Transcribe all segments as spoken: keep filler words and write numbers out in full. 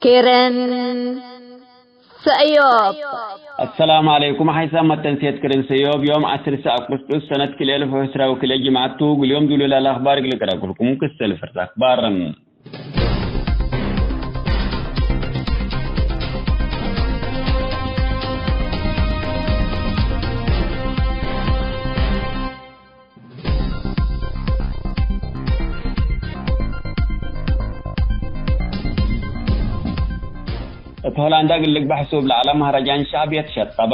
ክርን ሰእዮብ። አሰላሙ ዐለይኩም። ሐይሳም መተንሴት ክርን ሰእዮብ ዮም ዐስር ሰአኩስጡስ ሰነት ክልኤ አልፍ ወዕስራ ወክልኤ ጅምዐት ቱ። እግል ዮም ዱሉል አልአኽባር እግል ቅረአኩልኩም ክሰል ፍርስ አኽባር። እት ሆላንዳ እግል ልግበእ ሕሱብ ለዐለ መህረጃን ሸዕብየት ሸጠበ።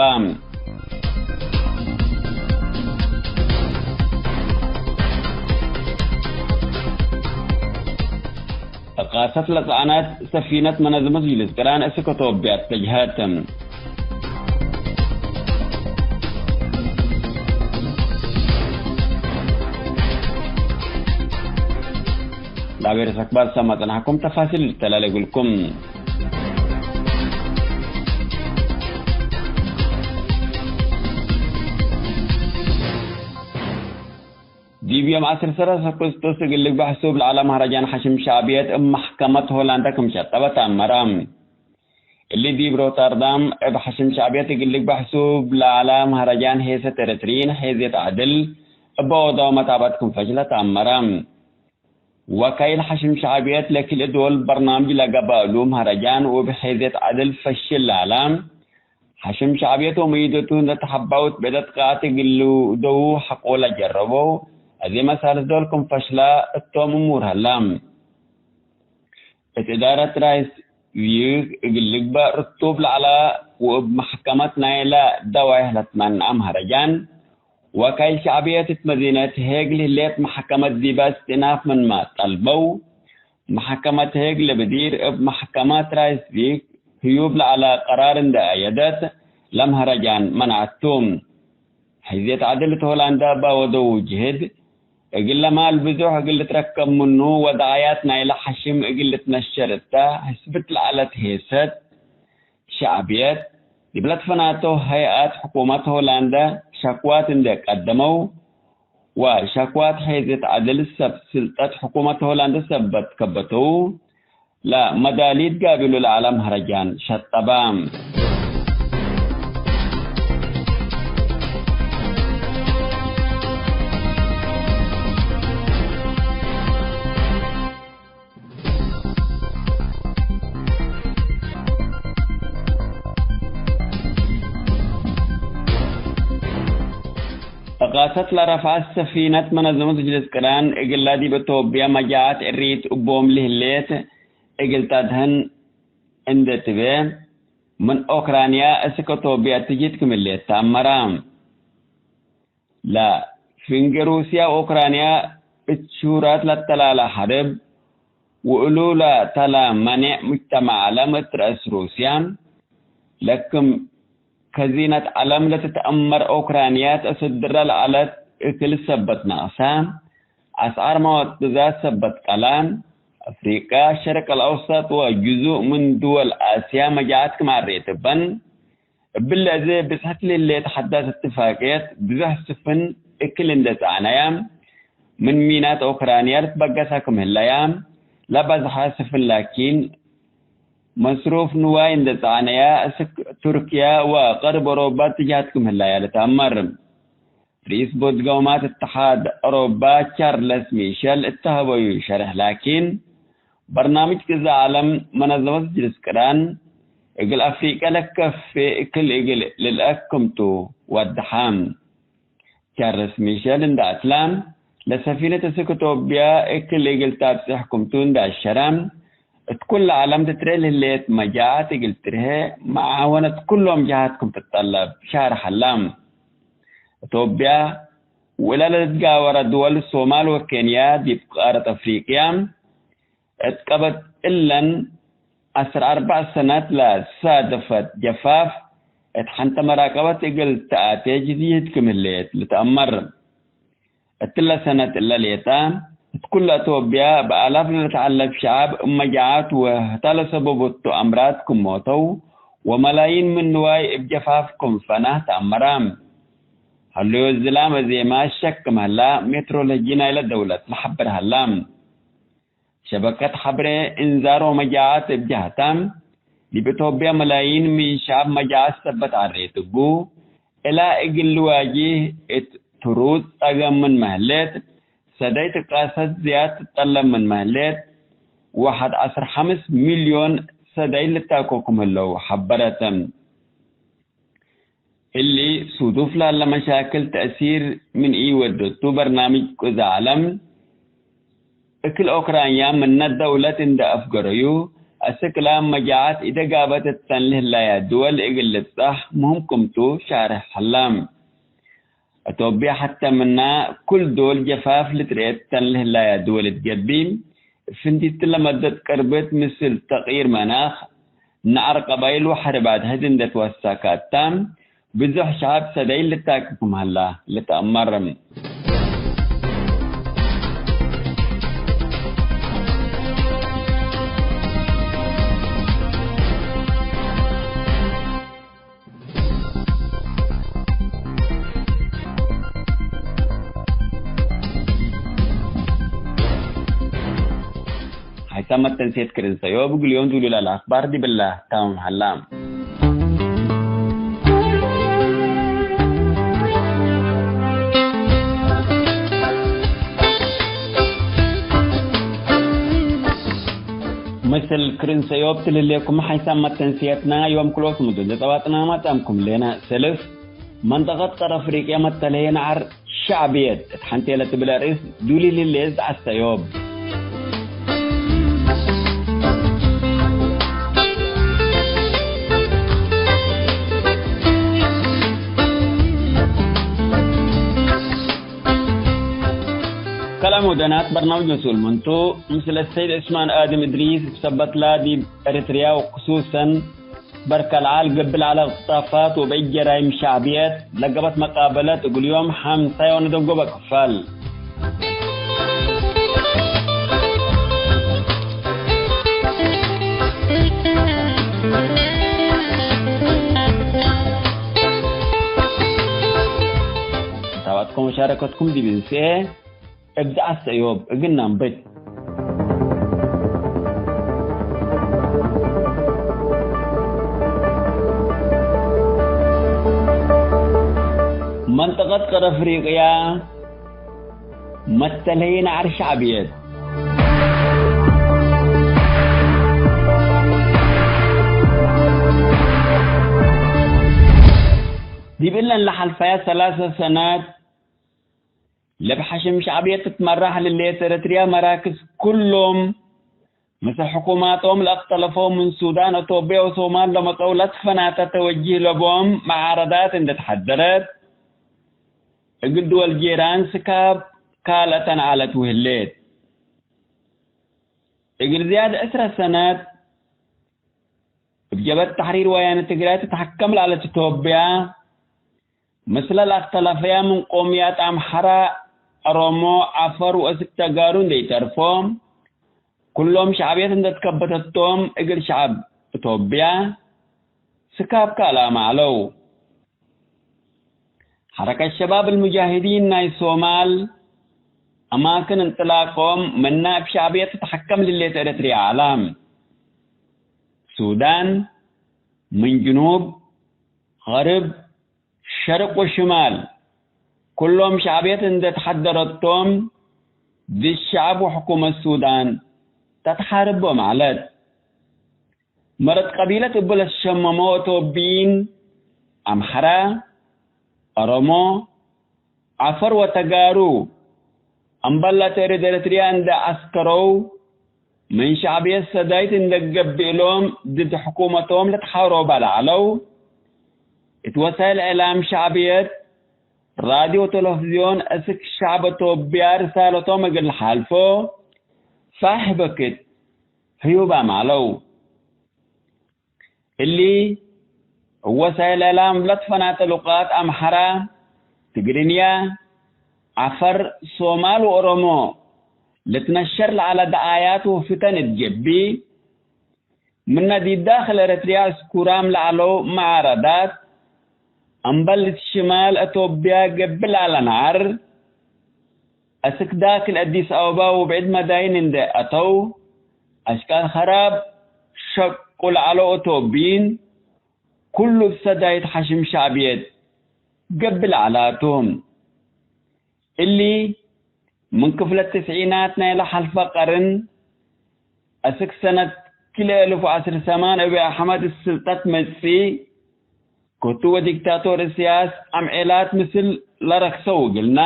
እቃሰት ለጸዕነት ሰፊነት መነዝመት ጅልስ ቅራን እስክ ቶብያ እተጅሀት። ለአቤርስ አክባር ሰማ ጽናሕኩም ተፋሲል ልተላሌ እግልኩም። ዲብ ዮም ዐስር ሰላሳ አኩስጦስ እግል ልግበእ ሕሱብ ለዐለ መህረጃን ሐሽም ሸዕብየት እብ መሕከመት ሆላንዳ ክም ሸጠበ ተአመረ። እሊ ዲብ ሮተርዳም እብ ሐሽም ሸዕብየት እግል ልግበእ ሕሱብ ለዐለ መህረጃን ሔሰት ኤረትርዪን ሔዝየት ዐድል እበ ወደው መታብዐት ክም ፈሽለ ተአመረ። ወካይል ሐሽም ሸዕብየት ለክልኤ ዶል በርናምጅ ለገብአ እሉ መህረጃን ወእብ ሔዝየት ዐድል ፈሽል ለዐለ ሐሽም ሸዕብየት ወመይደቱ እንዴ ተሐባውት ብዕደት ቃት እግል ልውደዉ ሐቆ ለጀረበው አዜ መሳልስ ዶል ክም ፈሽለ እቶም እሙር ሀላ። እት እዳረት ራይስ ቪክ እግል ልግበእ ርቱብ ለዐለ ወእብ መሕከመት ናይለ ደዋይሕ ለትመንአ መህረጃን ወካይል ሸዕብየት እት መዲነት ሄግ ለህሌት መሕከመት ዲበ እስትእናፍ ምንመ ጠልበው፣ መሕከመት ሄግ ለብዲር እብ መሕከመት ራይስቪክ ህዩብ ለዐለ ቀራር እንዴ አየደት፣ ለመህረጃን መነዐቱ። ሕዝየት ዐድል እት ሆላንዳ እበ ወደው ጅህድ፣ እግለ ማል ብዞሕ እግል ልትረከብ ምኑ ወደዓያት ናይለ ሐሽም እግል ልትነሸር እተ ሕስብት ለዐለት ሔሰት ሸዕብየት፣ ዲብ ለትፈናተው ሀይአት ሕኩመት ሆላንዳ ሸክዋት እንዴ ቀደመው፣ ወሸክዋት ሔዝየት ዐድል ሰብ ስልጠት ሕኩመት ሆላንድ ሰበት ከበተው፣ ለመዳሊት ጋብሉ ለዐለ መህረጃን ሸጠበ። እቃሰት ለረፍዐት ሰፊነት መነዘመት ምጅልስ ቅራን እግላ ዲብ እቶብያ መጃዐት ዕሪት እቦም ለህሌት እግል ተድህን እንዴ ትቤ፣ ምን ኦክራንያ እስክ እቶብያ እትጅህድ ክም ህሌት ተአመረ። ለፍንጌ ሩስያ ኦክራንያ እት ሽሁራት ለተላለ ሐርብ፣ ወእሉ ለተለ መኔዕ ሙጅተመዕ ዐለም እት ረአስ ሩስያ፣ ለክም ከዚነት ዐለም ለትትአመር ኦክራንያ ተአሰድረ ለዐለት እክል ሰበት ነቅሰ፣ አስዓር መዋት ግዛት ሰበት ቀለ፣ አፍሪቀ፣ ሸርቅ አልአውሰጥ ወጅዙእ ምን ድወል አስያ መጃዐት ክም አሬት እበን፣ እብሊ አዜ ብጽሕት ለህሌት ሐዳስ እትፋቅየት ብዙሕ ስፍን እክል እንዴ ጸዐነየ፣ ምን ሚናት ኦክራንያ ልትበገሰ ክም ህለየ፣ ለበዝሐ ስፍን ላኪን መስሩፍ ንዋይ እንዴ ጸዐነየ፣ እስክ ቱርክያ ወቀርብ ኦሮባ እትጃህት ክም ህለየ ልትአመር። ርኢስ ቦድ ገውማት እትሓድ ኦሮባ ቻርለስ ሚሸል እተ ሀበዩ ሸርሕ ላኪን፣ በርናምጅ ግዛእ ዐለም መነዘመት ምጅልስ ቅራን፣ እግል አፍሪቀ ለከፌ እክል እግል ልልአክ ክምቱ ወደሐ። ቻርለስ ሚሸል እንዴ አትለ፣ ለሰፊነት እስክ ቶብያ እክል እግል ታብጽሕ ክምቱ እንዴ አሸረ፣ እት ኩለ ዐለም ትትርኤ ለህሌት መጃዐት እግል ትርሄ መዓወነት ኩሎም ጀሃት ክም ትጠለብ ሻርሕ ዐለ። እቶብያ፣ ወእለ ለልትጋወረ ድወል ሶማል ወኬንያ ዲብ ቃረት አፍሪቅያ፣ እት ቀበት እለን ዐስር አርበዕ ሰነት ለሳደፈት ጀፋፍ፣ እት ሐንተ መራቀበት እግል ተአቴ ጅድየት ክም ህሌት ልትአመር። እትለ ሰነት እለ ሌጠ፣ እት ኩለ አቶብያ በአላፍ ለልትዐለብ ሸዐብ እብ መጃዐት ወህታ ለሰበበቱ አምራድ ክም ሞተው፣ ወመላይን ምን ንዋይ እብ ጀፋፍ ክም ፈናህ ተአመረ። ሀለዮ ዝላም አዜመ ሸክ ክም ሀላ ሜትሮሎጂ ናይለ ደውለት ለሐብር ሀላ። ሸበከት ሐብሬ እንዛር ወመጃዓት እብ ጀህታ፣ ዲብ ኢትዮጵያ መላይን ምን ሸዐብ መጃዓት ሰበት ዐሬት እቡ፣ እላ እግል ልዋጅህ እት ትሩጽ ጸገም ምንመ ህሌት፣ ሰዳይ ትቃሰት ዝያድ ትጠለብ ምንመ ህሌት፣ ወሐድ ዐስር ሐምስ ሚልዮን ሰዳይ ልታከኩም ህለው ሐበረት። እሊ ሱዱፍ ላለ መሻክል ተእሲር ምን ኢወደቱ በርናምጅ ቁዘ ዐለም፣ እክል ኦክራንያ ምነ ደውለት እንደ አፍገረዩ፣ አስክ ላም መጃዓት ኢደጋበት እተን ለህላያ ድወል እግል ልብጸሕ ምህም ክምቱ ሻርሕ ሀላ። አቶብያ ሐተ ምና ኩል ዶል ጀፋፍ ልትርኤ እተን ለህላያ ድወል እት ገብእ፣ ፍንቲት ለመደት ቅርብት ምስል ተቅይር መናኽ፣ ነዐር ቀባይል ወሐርብ አድሕድ እንደ ትወሰከ እተ፣ ብዙሕ ሸዐብ ሰዳይ ልታክኩም ሀላ ልትአመር። ሀይሳም መተንሴት ክርን ሰዮብ እግል ዮም ዱሉል አልአክባር ዲብላ ታምም ሀላ። ምስል ክርን ሰዮብ ትልሌኩም ሐይሳም መተንስየትና ዮም ክሎት ምዱድ ለጸባጥናመ ጻምኩም ሌና ሰልፍ መንጠቀት ቀር አፍሪቅያ መተለየ ነዐር ሸዕብየት እት ሐንቴ ለትብል አርእስ ዱሊል ህሌ ዘዐሰ ዮም። ከላም ወደናት በርናምጅ መስኡል ምንቱ፣ ምስለ ሰይድ ዑስማን አድም እድሪስ እብ ሰበትላ ዲብ ኤረትርያ ወክሱሰን በርከ ለዓል ገብእ ለዐለ እቅትጣፋት ወበእጅ ጀራይም ሸዕብየት ለገበት መቃበለት እግል ዮም ሐምሳይ ወነደንጎበ ክፋል። ታባትኩም ወሻረከትኩም ዲብ እንስኤ እብ ዘዐሰ ዮም እግል ነንብት። መንጠቀት ቀር አፍሪቅያ መተለይ ነዐር ሸዕብየት። ዲብ እለን ለሐልፈያ ሰላሰ ሰናት፣ ለብ ሐሽም ሸዕብየት ትትመራሕ ለህሌት ኤረትርያ መራክዝ ኩሎም፣ ምስል ሕኩማቶም ለአክተለፈው ምን ሱዳን፣ አቶብያ ወሶማል ለመጸው ለትፈናተ ተወጅህ ለቦም መዓረዳት እንዴ ተሐደረት፣ እግል ድወል ጄራን ስካብ ካልአተን ዐለት ወህሌት። እግል ዝያድ ዕስረ ሰነት፣ እብ ጀብሀት ተሕሪር ወያነ ትግራይ ትትሐከም ለዐለት ኢትዮጵያ፣ ምስለ ለአክተለፈያ ምን ቆምያት አምሐራ፣ ኦሮሞ፣ ዐፈር ወእስክ ተጋሩ እንዴ ኢተርፎ፣ ኩሎም ሸዕብየት እንዴ ትከበተቶም፣ እግል ሸዐብ ኢትዮጵያ ስካብ ካልአመ ዐለው። ሐረከት ሸባብ አልሙጃሂዲን ናይ ሶማል፣ አማክን እንጥላቆም ምና እብ ሸዕብየት ትትሐከም ለህሌት ኤረትርያ ዐለ። ሱዳን፣ ምን ጅኑብ፣ ገርብ፣ ሸርቅ ወሽማል፣ ኩሎም ሸዕብየት እንዴ ተሐደረቶም፣ ድድ ሸዐብ ወሕኩመት ሱዳን ተትሓርቦም ዐለት። መረት ቀቢለት እቡ ለትሸመሞ አቶብይን፣ አምሐራ፣ ኦሮሞ፣ ዐፈር ወተጋሩ፣ አምበል ለአተርድ ኤረትርያ እንዴ ዐስከረው፣ ምን ሸዕብየት ሰዳይት እንዴ ገብእ እሎም ድድ ሕኩመቶም ለትሓሮበ ለዐለው፣ እት ወሳይል እዕላም ሸዕብየት፣ ራድዮ ወቴሌፍዝዮን፣ እስክ ሸዕብ አቶብያ ርሳለቶም እግል ለሓልፎ ፋሕ በክት ህዩባም ዐለው። እሊ እብ ወሳይል እዕላም ለትፈናተ ሉቃት አምሐራ፣ ትግርኛ፣ ዐፈር፣ ሶማል ወኦሮሞ ልትነሸር ለዐለ ደዓያት ወፍተን እት ገብእ፣ ምነ ዲብ ዳክል ኤረትርያ አስኩራም ለዐለው መዓረዳት፣ አምበል እት ሽማል አቶብያ ገብእ ለዐለ ነሐር፣ አስክ ዳክል አዲስ አበባ ወብዕድ መዳይን እንዴ አተው፣ አሽቃል ኸራብ ሸቁ ለዐለው አቶብይን፣ ኩሉ እብ ሰዳይት ሐሽም ሸዕብየት ገብእ ለዐላቱ። እሊ፣ ምን ክፍለት ትስዒናት ናይ ለሐልፈ ቀርን፣ አስክ ሰነት ክልኤ እልፍ ወዐስር ሰማን እብ አሕመድ እት ስልጠት መጽእ፣ ከቱ ወዲክታቶር እስያስ አምዔላት ምስል ለረክሰው እግልና፣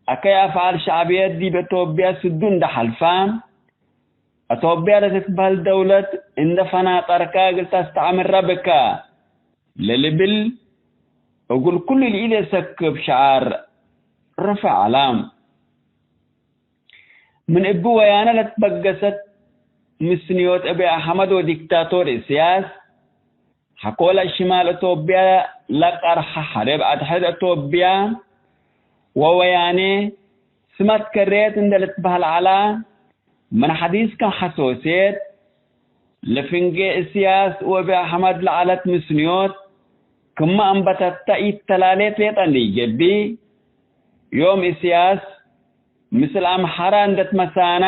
አከይ አፍዓል ሸዕብየት ዲብ አቶብያ ስዱ እንደ ሐልፋ፣ አቶብያ ለትትበህል ደውለት እንደ ፈናጠርከ እግል ተስተዕምረ ብከ ለልብል እግል ኩሉ ለኢለሰክብ ሸዓር ረፍዕ ዐለ። ምን እብ ወያነ ለትበገሰት ምስንዮት እብ አሕመድ ወዲክታቶር እስያስ፣ ሐቆለ ሽማል አቶብያ ለቀርሐ ሐርብ አድሕድ አቶብያ ወወያኔ ስመት ከሬት እንደ ልትበህል ዐላ፣ ምን ሐዲስ ከም ሐሶሴት፣ ለፍንጌ እስያስ ወእብ አሕመድ ለዐለት ምስንዮት፣ ክመ አንበተተ ኢተላሌት ሌጠ እንዴ ኢገብእ፣ ዮም እስያስ ምስል አምሐራ እንደ ትመሳና፣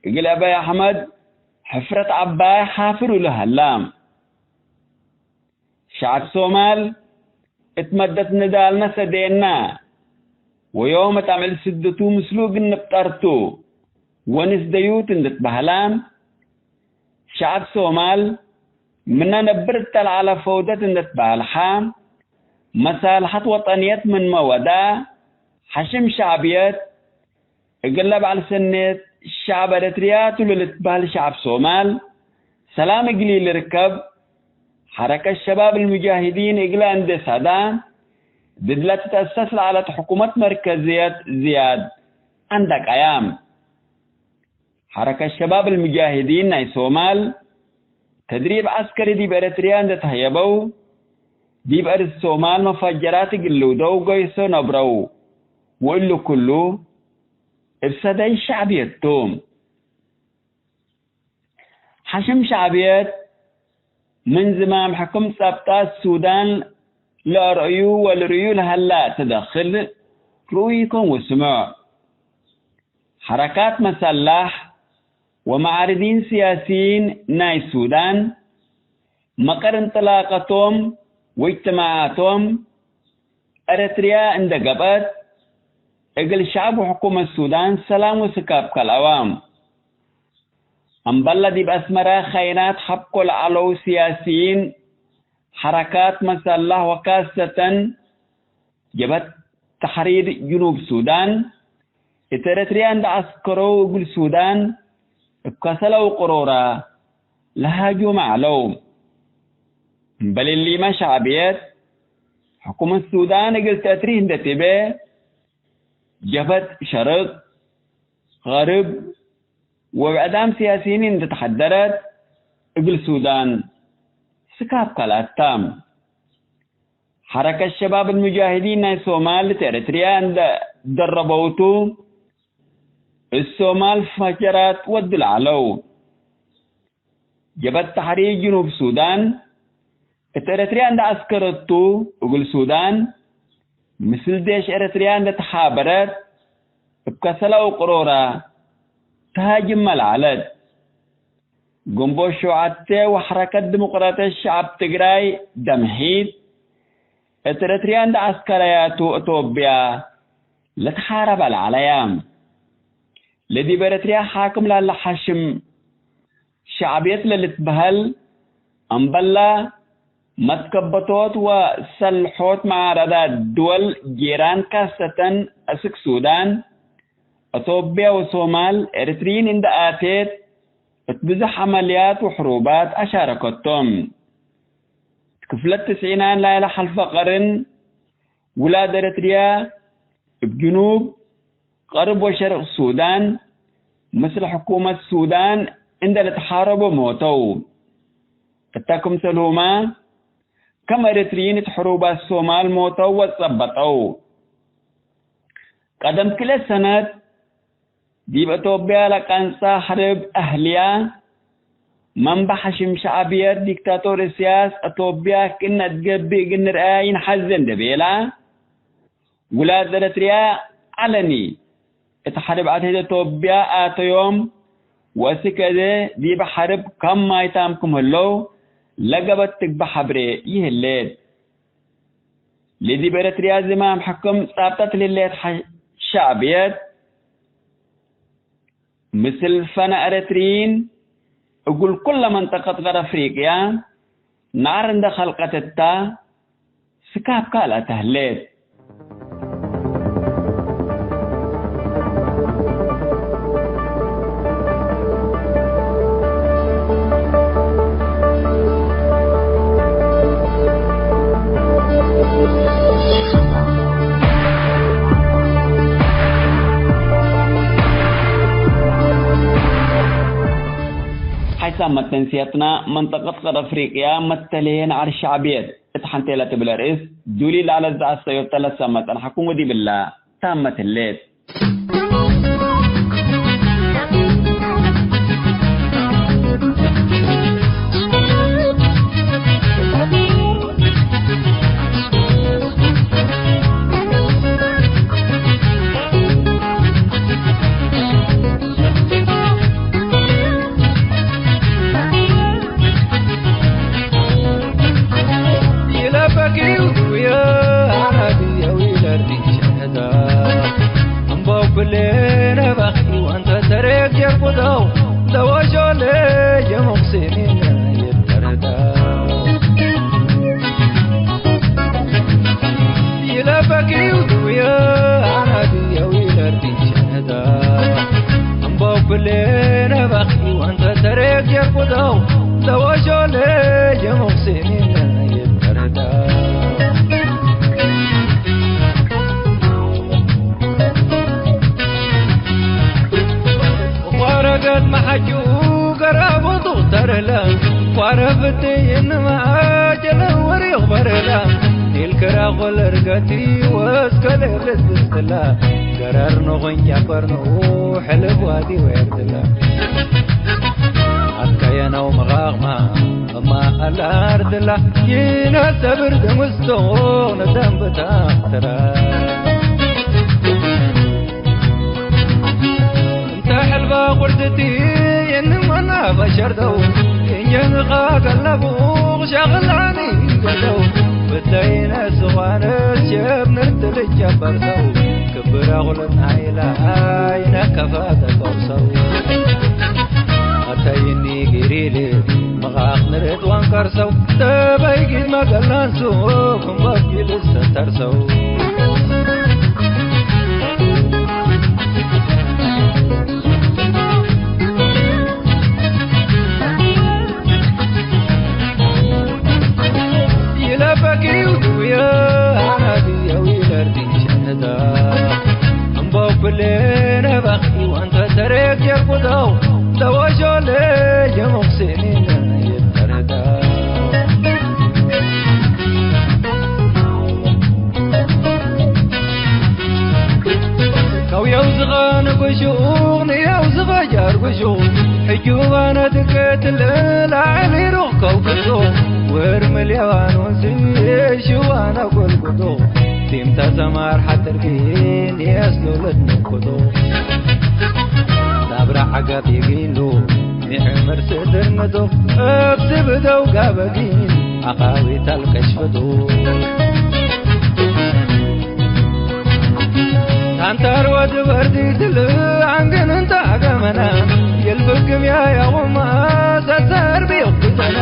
እግል አበይ አሕመድ ሕፍረት ዐባይ ሓፍር እሉ ሀላ። ሸዐብ ሶማል እት መደት ንዳልነ ሰዴና፣ ወዮም እት አምዕል ስድቱ ምስሉ እግል ንብጠርቱ ወንስደዩት እንድትበህላ፣ ሸዐብ ሶማል ምነ ነብር እተ ለዐለ ፈውደት እንድትበህልሐ፣ መሳልሐት ወጠንየት ምንመ ወዳ፣ ሐሽም ሸዕብየት እግለ በዐል ሰኔት ሸዐብ ኤረትርያ ቱ ለልትበህል ሸዐብ ሶማል ሰላም እግል ኢልርከብ፣ ሐረከት ሸባብ አልሙጃሂዲን እግለ እንዴ ሰዳ፣ ድድ ለትትአሰስ ለዐለት ሕኩመት መርከዝየት ዝያድ አንደቀያ። ሐረከት ሸባብ አልሙጃሂዲን ናይ ሶማል፣ ተድሪብ ዐስከሪ ዲብ ኤረትርያ እንዴ ተህየበው፣ ዲብ አርድ ሶማል መፈጀራት እግል ልውደው ገይሶ ነብረው፣ ወእሉ ኩሉ እብ ሰዳይ ሸዕብየት ቱ። ሐሽም ሸዕብየት ምን ዝማም ሕክም ጸብጣት ሱዳን ለአርአዩ ወልርእዩ ለሀላ ተደክል ርኡይ ኢኮን ወስሙዕ። ሐረካት መሰላሕ ወመዓርዲን ስያስይን ናይ ሱዳን፣ መቀር እንጥላቀቶም ወእጅትማዓቶም ኤረትርያ እንደ ገብአት፣ እግል ሸዕብ ወሕኩመት ሱዳን ሰላም ወስካብ ከልአዋ። እምበለ ዲብ አስመረ ኸይናት ሐብኮ ለዐለው ስያስይን፣ ሐረካት መሰላሕ ወካሰተን ጀብሀት ተሕሪር ጅኑብ ሱዳን፣ እት ኤረትርያ እንደ ዐስከረው እግል ሱዳን እብ ከሰለ ወቅሮረ ለሃጁመ ዐለው። እምበል እሊመ ሸዕብየት ሕኩመት ሱዳን እግል ተአትሪህ እንዴ ትቤ፣ ጀብሀት ሸርቅ፣ ገርብ ወብዕዳም ስያስይን እንዴ ተሐደረት እግል ሱዳን ስካብ ካልአት ተ። ሐረከት ሸባብ አልሙጃሂዲን ናይ ሶማል እት ኤረትርያ እንደ ደረበውቱ፣ እት ሶማል ፈጀራት ወዱ ለዐለው። ጀብሀት ተሕሪር ጅኑብ ሱዳን፣ እት ኤረትርያ እንደ ዐስከረቱ እግል ሱዳን፣ ምስል ዴሽ ኤረትርያ እንደ ተሓበረት፣ እብ ከሰለ ወቅሮረ ተሃጅመ ለዐለት። ግንቦት ሸውዓተ ወሐረከት ዲሞቅራጥየት ሸዐብ ትግራይ ደምሒት፣ እት ኤረትርያ እንደ ዐስከረያቱ እቶብያ ለትሓረበ ለዐለያ። ለዲብ ኤረትርያ ሓክም ላለ ሐሽም ሸዕብየት ለልትበሀል፣ እምበለ መትከበቶት ወሰልሖት መዓረዳት ድወል ጄራን ካሰተን አስክ ሱዳን፣ አቶብያ ወሶማል ኤረትርዪን እንደ አቴት፣ እት ብዙሕ ዐመልያት ወሕሩባት አሻረከቶም። እት ክፍለት ትስዒናን ላይለ ሐልፈ ቀርን፣ ውላድ ኤረትርያ እብ ጅኑብ፣ ቀርብ ወሸርቅ ሱዳን፣ ምስል ሕኩመት ሱዳን እንደ ልትሓረቦ ሞተው። እተ ክምሰልሁመ፣ ከም ኤረትርዪን እት ሕሩባት ሶማል ሞተው ወጸበጠው። ቀደም ክልኤ ሰነት፣ ዲብ አቶብያ ለቀንጸ ሐርብ አህልያ፣ መንበ ሐሽም ሸዕብየት ዲክታቶር እስያስ፣ አቶብያ ክእነ እት ገብእ እግል ንርአያ ኢንሐዜ እንዴ ቤላ፣ ውላድ ኤረትርያ ዐለኒ እት ሐርብ አቴት አቶብያ አተዮም፣ ወእስከ እዜ ዲበ ሐርብ ከም ማይታም ክም ህለው ለገበት ትግበእ ሐብሬ ይህሌት። ለዲብ ኤረትርያ ዝማም ሕክም ጻብጠት ለህሌት ሸዕብየት፣ ምስል ፈነ ኤረትርዪን እግል ኩለ መንጠቀት ቀር አፍሪቅያ ናር እንዴ ከልቀት እታ፣ ስካብ ካልአተ ህሌት። ሓይሳም መተንስየትና፣ መንጠቀት ቀር አፍሪቅያ መተልሔ ነዓር ሸዕብየት እት ሐንቴ ለትብል ርእስ ዱሊ ለዐለት ዘአሰዮብተ ለሰመ ጸንሐኩም ወዲብላ ታመት ህሌት። ይለበኪው ዱየ አናብየው ይለርዲ ሸህዳ። እምበው ኩሌነ በኺ ወንተ ተሬክ ጀርቁተው፣ ለወሾለ የሙቅሲሚነ ይተረዳ። ይለበኪው ዱየ አናብየው ይለርዲ ሸህዳ። እምበው ኩሌነ በኺ ወንተ ተሬክ ጀርቁተው፣ ለወሾለ የሙቅሲሚነ ይተረዳ። ቋረገት መሓጁ ገራቡ ጡተርለ፣ ቋረ ፍትይ እንመ አጀለ ወሪቅ በርለ፣ ኢልክራኹ ለርገቲ ወእስከ ሌብት ብስትለ፣ ገረር ንኹን ጃበር ንኡ ሕልብ ዋዲ ወየርትለ። አትከየነው መቃቅማ እማ አለ አርድላ፣ ይነሰብር ደምስቶ ነደም ብታትራ። እንተ ሕልባ ቁርድቲ የንመና በሸርደው፣ እንጀንኻ ገለቡ ሸቕላኒ ገደው፣ ብትለይነ ስዋነት ሸብ ንርትል ጀበርሰው፣ ክብረ ኹልን ሀይለ አይነ ከፈተ ተውሰው። አተይኒ ጊሪል መቃቅ ንርት ወንቀርሰው፣ ተበይጊት መገላንሱ፣ ክምበኪል ስተርሰው። ይለበኪው ዱየ አናብየው ይለርዲ ሸህዳ። እምበው ኩሌነ በኺ ወንተ ተሬክ ጀርቁተው፣ ለወሾለ የሙቅሲሚነ ይተረዳ። ከውየው ዝኸ ንጉሹ፣ ንየው ዝኸ ጃርጉሹ፣ ሕጁ ባነ ድገትለ ላዕሊ ሩኽ ከውክቶ፣ ወር ምልየዋን ወንዚ ሽዋነ ጎልጉቶ፣ ቲምተ ሰማር ሐትርጊን የስሉለት ንኩቶ፣ ናብራ ዐገብ ይጊሉ፣ ሚዕምር ስድር ምዱቅ፣ እብ ዝብደው ጋበጊን፣ አቃዊት አልከሽፍቱ። ታንታር ወድ በርዲትል አንግን እንተ አገመና፣ የልፍግም ያያውማ ሰተር ቢቁተና፣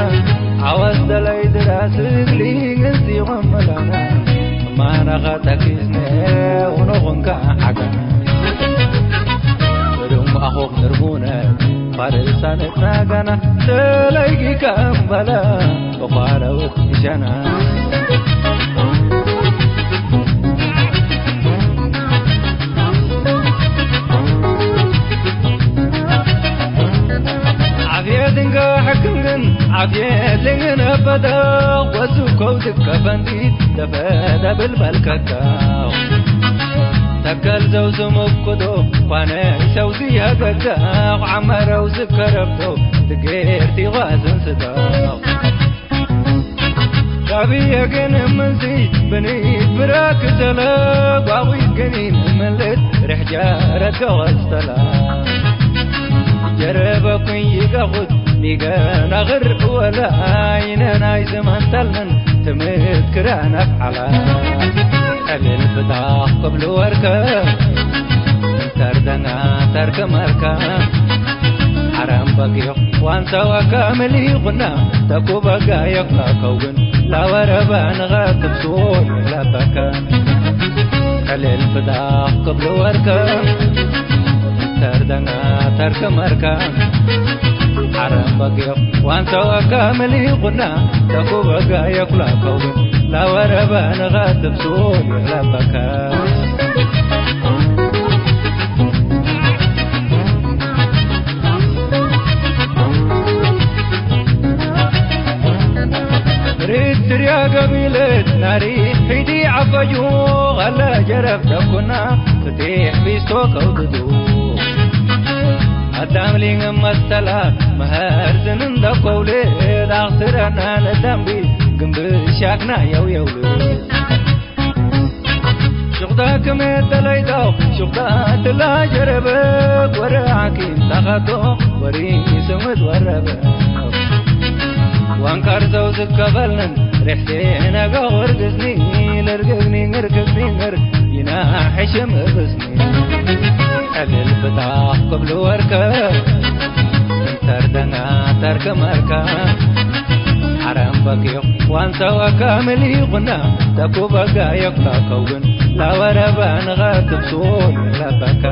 አወስ ደላይ ድራስ እግሊ ግንዚ ወመላና፣ ማነኸ ተኪስነ ውኖኹንካ ሐገና። እድም አኹክ ንርቡነ፣ ፋርሳነት ናጋና፣ ደለይጊ ከእምበለ፣ በኳረውት እሸና። ዓፍየት እንገ ሕክም ግን፣ ዓፍየት ልንግን እበደው፣ ወሱ ከውዝከ ፈንዲት፣ ደፈደብል በልከካው። ተከል ዘው ስሙክ ኩዶ፣ ኳነ ሰው ዝያገዳው፣ ዓመረው ዝከረብዶ፣ ትጌርቲ ዋዝን ስዳው። ጋብየ ግን እምንዚ ብኒት ብራክ ዘለ፣ ጓዊ ግኒን እምልት ርሕ ጃረት ገወስተላ። ጀረበኩኝ ይገኹት ኒገ ነግር ወለ አይነ ናይ ዘመን ተልምን ትምት ክረ ነፍዓላ። ዕልል ፍታኽ ቅብሉ ወርከ እንተርደና ተርክ መርከ። ሐረም በጊዕ ዋንተ ወከምል ይኹና ተኩበ ጋየፍ ለከውን ለወረበ ንገትብ ሱል ለበከ። ዕልል ፍታኽ ቅብሉ ወርከ ተርደና ተርክ መርከ። ሐረም በጊዕ ዋንተ ወከምል ይኹና ተኩበ ጋየፍ ለከውን ለወረበ ንገትብ ሱል ለበከ። ርትርያ ገቢለት ናሪ ሒዲ ዐፈዩ፣ ኸለ ጀረብ ደኩና ፍቴሕ ቢስቶ ከውድዱ። አዳም ሊንግ መስተላ መሀር ዝን እንደ ኮውልድ አኽስረና ለደንቢ ግንብ ሻክና የውየውልድ። ሹቅታ ክሜ ተለይተው ሹቅታ ትላ ጀረበ ወረ ሐኪም ተኸቶ ወሪ ስምድ ወረበ። ዋንካር ሰው ዝከበልንን ርሕሴ ነገ ወርግዝኒ ለርግዝኒ ንርግዝኒ ንር ይና ሕሽም እብስኒ። ዕልል ፍታኽ ክብሉ ወርከ እንተርደና ተርክ መርከ። ሐረም በጊዕ ዋንተ ወከምል ይኹና ተኩበ ጋየፍ ለከውን ለወረበ ንገትብ ሱል ለበከ።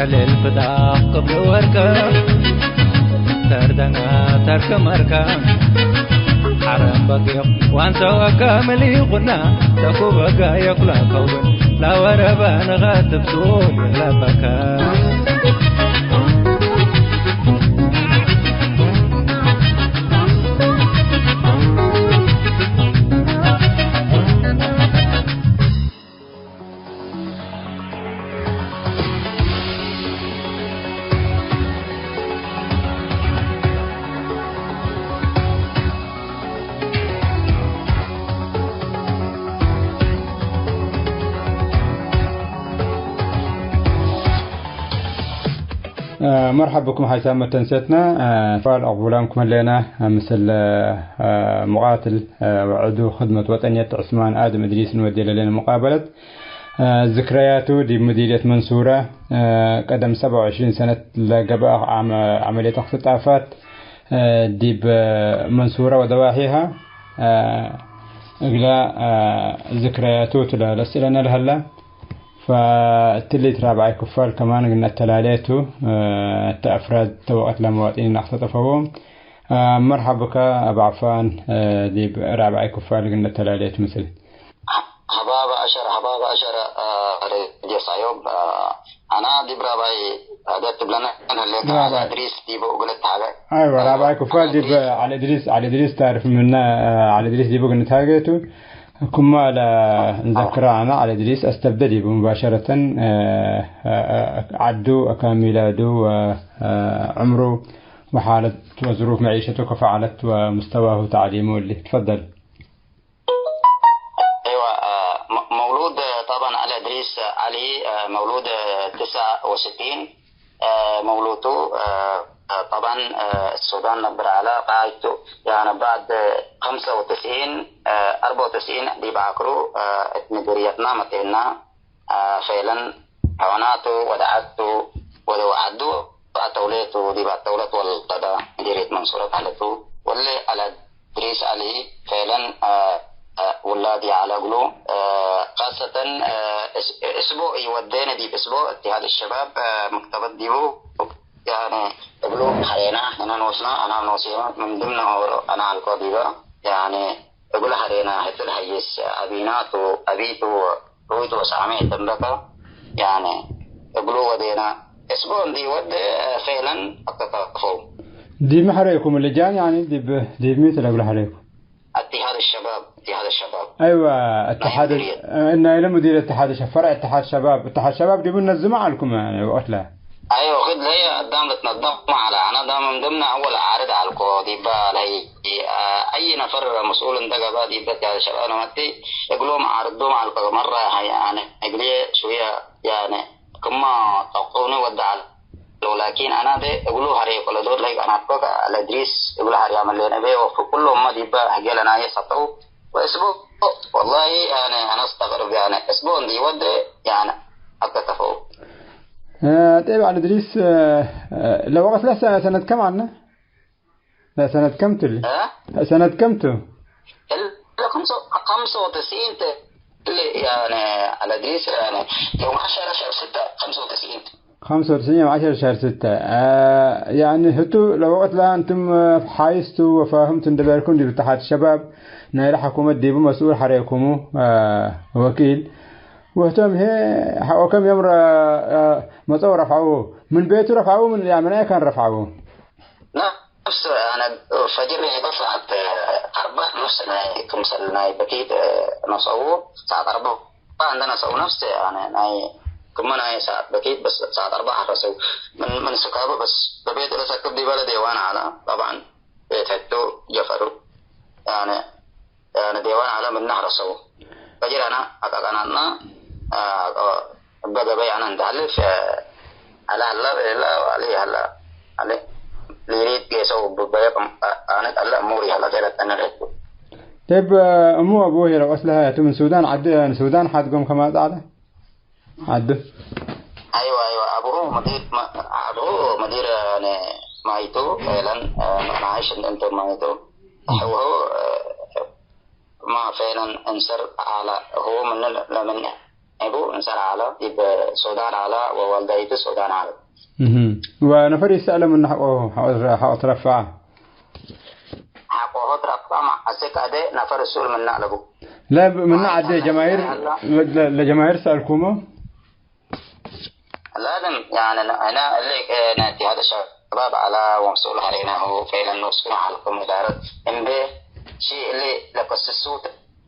ዕልል ፍታኽ ክብሉ ወርከ ተርደና ተርክ መርከ። ሐረም በጊዕ ዋንተ ወከምል ይኹና ተኩበ ጋየፍ ለከውን ለወረበ ንገትብ ሱል ለበከ። መርሐብ ብኩም ሓይሳም መተንሴትና። ፋል አቅቡላም ክም ህሌና ምስል ሙቃትል ወዕዱ ክድመት ወጠንየት ዑስማን አድም እድሪስ እንወዴ ለሌነ ሙቃበለት። ዝክረያቱ ዲብ ሙዲርየት መንሱረ ቀደም ሰብዐ ወዕሽሪን ሰነት ለገብአ ዐመልየት እክትጣፋት ዲብ መንሱረ ወደዋሒሃ እግላ ዝክረያቱ ቱ ለለስእለነ ለሀላ። ፈእትሊት ራብዓይ ክፋል ከማን እግል ነተላሌ ቱ፣ እተ አፍራድ ተወቀት ለመዋጢኒን አክተጠፈዎም። መርሐብ ብከ አብ ዐፋን፣ ዲብ ራብዓይ ክፋል እግል ነተላሌ ቱ ምስል። ሀባበ አሸር፣ ሀባበ አሸር፣ አ፣ ሬድዮ ሳዮብ፣ አ፣ አና ዲብ ራብዓይ ሀደት ትብለነ ህሌከ፣ ራብዓይ። ዐሊ እድሪስ ዲቡ እግል ተሃገ። አይወ፣ ራብዓይ ክፋል ዐሊ ዲብ እድሪስ። ዐሊ እድሪስ፣ ዐሊ እድሪስ ታርፍ ምነ፣ አ፣ ዐሊ እድሪስ ዲቡ እግል ንትሃጌ ቱ። ክማ ለእንዘክረ አነ ዐሊ እድሪስ አስተብደ ዲቡ ሙባሸረተን፣ አ፣ አ፣ አ፣ ዐዱ፣ አካን ሚላዱ ወ፣ አ፣ ዕምሩ ወሓለት ወዝሩፍ መዒሸቱ ከፈ ዐለት ወሙስተዋሁ ተዕሊሙ እሊ። ትፈደል። ايوه، آه، م- مولود، آه، طبعا علي ادريس، آه، علي، آه، مولود، آه، تسعة وستين، آه، مولوته، آه، آه، طبعا، آه، السودان نبر على قاعدته، يعني بعد، آه، خمسة وتسعين، آه، أربعة وتسعين دي بعكرو، آه، اتمدريتنا متينا، آه، فعلا حيواناته ودعته ودوعده አተውሌቱ ዲብ አተውለት ወልቀዳ ምዲርየት መንሱረት ዐለቱ። ወለ ዐለ እድሪስ ዐሊ፣ ፌለን፣ አ፣ አ፣ ውላድ የዐለ እግሉ፣ አ፣ ካሰተን፣ አ፣ እስ-፣ እስቡዕ ኢወዴነ ዲብ እስቡዕ እትሃድ ሸባብ፣ አ፣ መክተበት ዲቡ፣ ያኒ፣ እግሉ ሐሬና፣ ሕነ ኖስና፣ አና ኖሴኑ፣ ምን ድምነ ኦሮ አና አልኮ ዲበ፣ ያኒ፣ እግሉ ሐሬና፣ ህትል ሐይስ፣ አቢናቱ፣ አቢቱ፣ ሩይት ወሳሜ ተንበከ፣ ያኒ፣ እግሉ ወዴና፣ እስቦ እንዲ ወድ ፌለን አተጣቅፈው። ዲብ ሚ ሐሬኩም ልጃን፣ ያኒ፣ ዲብ፣ ዲብ ሚ ትለብለ ሐሬኩም? اتحاد الشباب، اتحاد الشباب። አይዋ፣ እትሓድ፣ ናይም ሙዲርየት። እናይለ ሙዲር እትሓድ ሸ-፣ ፈርዕ እትሓድ ሸባብ፣ እትሓድ ሸባብ ዲቡ ነዝመ ዐልኩም፣ ያኒ፣ ወቅት ለ? አይወ፣ ክድ ለየ አዳም ልትነደም ዐለ። አነ ዳም ምንድምነ አወል ዓርድ ዐልኮ፣ ዲባ ለሀይ፣ አይ ነፈር መስኡል እንደ ገብአ ዲበ እትሓድ ሸባብ ነመቲ፣ እግሎም ዓርዶም ዐልኮ፣ መረ ሀይ፣ አነ እግልዬ ሽውየ፣ ያኒ፣ ክማ ጠቁኒ ወደ ዐል። ላኪን አና ደ እግሉ ሀሬኮ ለዶድ ላይ ቀናትኮ ከአለድሪስ እግሉ ሀርያ መሌነ ቤ ወኩሎም መ ዲበ ህጌ ለናየ ሰጠው ወእስቦ ወላሂ አነ አነ አስተቅርብ ያነ እስቦ እንዲ ወደ ያነ አከተፈው። እ፣ ጤብ አለድሪስ፣ እ፣ ለወቀት ለሰ-፣ ሰነት ከም አነ? ለሰነት ከም ትል? እ? ሰነት ከም ቱ? እለ ከምሶ-፣ ከምሶ ወተስዒን ተ-፣ እለ ያነ አለድሪስ ያነ የውም ዐሸረ ሸህር ስተ ከምሶ ወተስዒን። خمسة وتسعين يوم عشرة شهر ستة። አ፣ ያኒ ህቱ ለወቅት ለአንቱም፣ አ፣ ሓይስቱ ወፋህምቱ እንደ በርኩም ዲብ እተሓድ ሸባብ ናይለ ሐኩመት ዲቡ መስኡል ሐሬኩሙ፣ አ፣ ወኪል። ወህቶም ህዬ ሐቆ ከም ዮም ረ-፣ አ፣ መጸው ረፍዐዉ። ምን ቤቱ ረፍዐዉ፣ ምን፣ ያ፣ ምን አይ ካን ረፍዐዉ? ነፍስ አነ ፈጅር ሄበ ሰዓት አርበዕ ነፍስ ናይ ክምሰል ናይ በኪት ነሰኡ ሰዓት አርበዕ እንደ ነሰኡ ነፍስ አነ ናይ ክመ ናይ ሰዓት በኪት በስ ሰዓት አርበዕ ሐረሰው ምን ምን ስካቡ በስ በቤት ለሰክብ ዲበለ ዴዋን አለ ጠብዓን ቤት ህቱ ጀፈሩ ያነ ያነ ዴዋን አለ ምነ ሐረሰው ፈጅር አነ አቃቃናትና እበ ገበይ አነ እንተሐልፍ፣ ዐለ ሀላ ቤለ፣ ወዐሊ ሀላ ዐለ ሊሊት ጌሰው እቡ በየ ቅም አነ ቀለ እሙር ይሀላ ቤለተነ ሬቱ። ዲብ እሙ አቡሁ ሄረ ወስለ ሀያቱ ምን ሱዳን ዐድ ሱዳን ሐድጎም ከማጽ ዐለ ዐዱ። አይወ፣ አይወ፣ አቡሁ መዲር፣ አቡሁ መዲር፣ ያኔ፣ ማይቱ፣ ፌለን፣ መናይሽ እንደ እንተ ማይቱ፣ አቡሁ፣ ማ ፌለን እንሰር አላ፣ እሁ ምን ለምን እቡ እንሰር አላ፣ ዲብ ሱዳን አላ፣ ወወልዳይቱ ሱዳን አላ። እህ። ወነፈር ይሰአለ ምን ሐቆ፣ ሐቆ፣ ሐቆ ትረፈዐ። ሐቆሁ ትረፈዐ፣ አስክ አደ ነፈር እሱል ምነ አለቡ። ለ-፣ ምነ አደ ጀማሂር፣ አላ። ለ-፣ ለጀማሂር ሰአልኩሞ። ላዝም፣ ያኒ፣ ህነ እሊ፣ እ፣ ነቲ ሀደ ሸባብ ዐላ ወመስኡል ሀሬናሁ፣ ፌለን ኖስኩም ዐልኩም እዳረት፣ እምቤ፣ ሺ እሊ ለከስሱ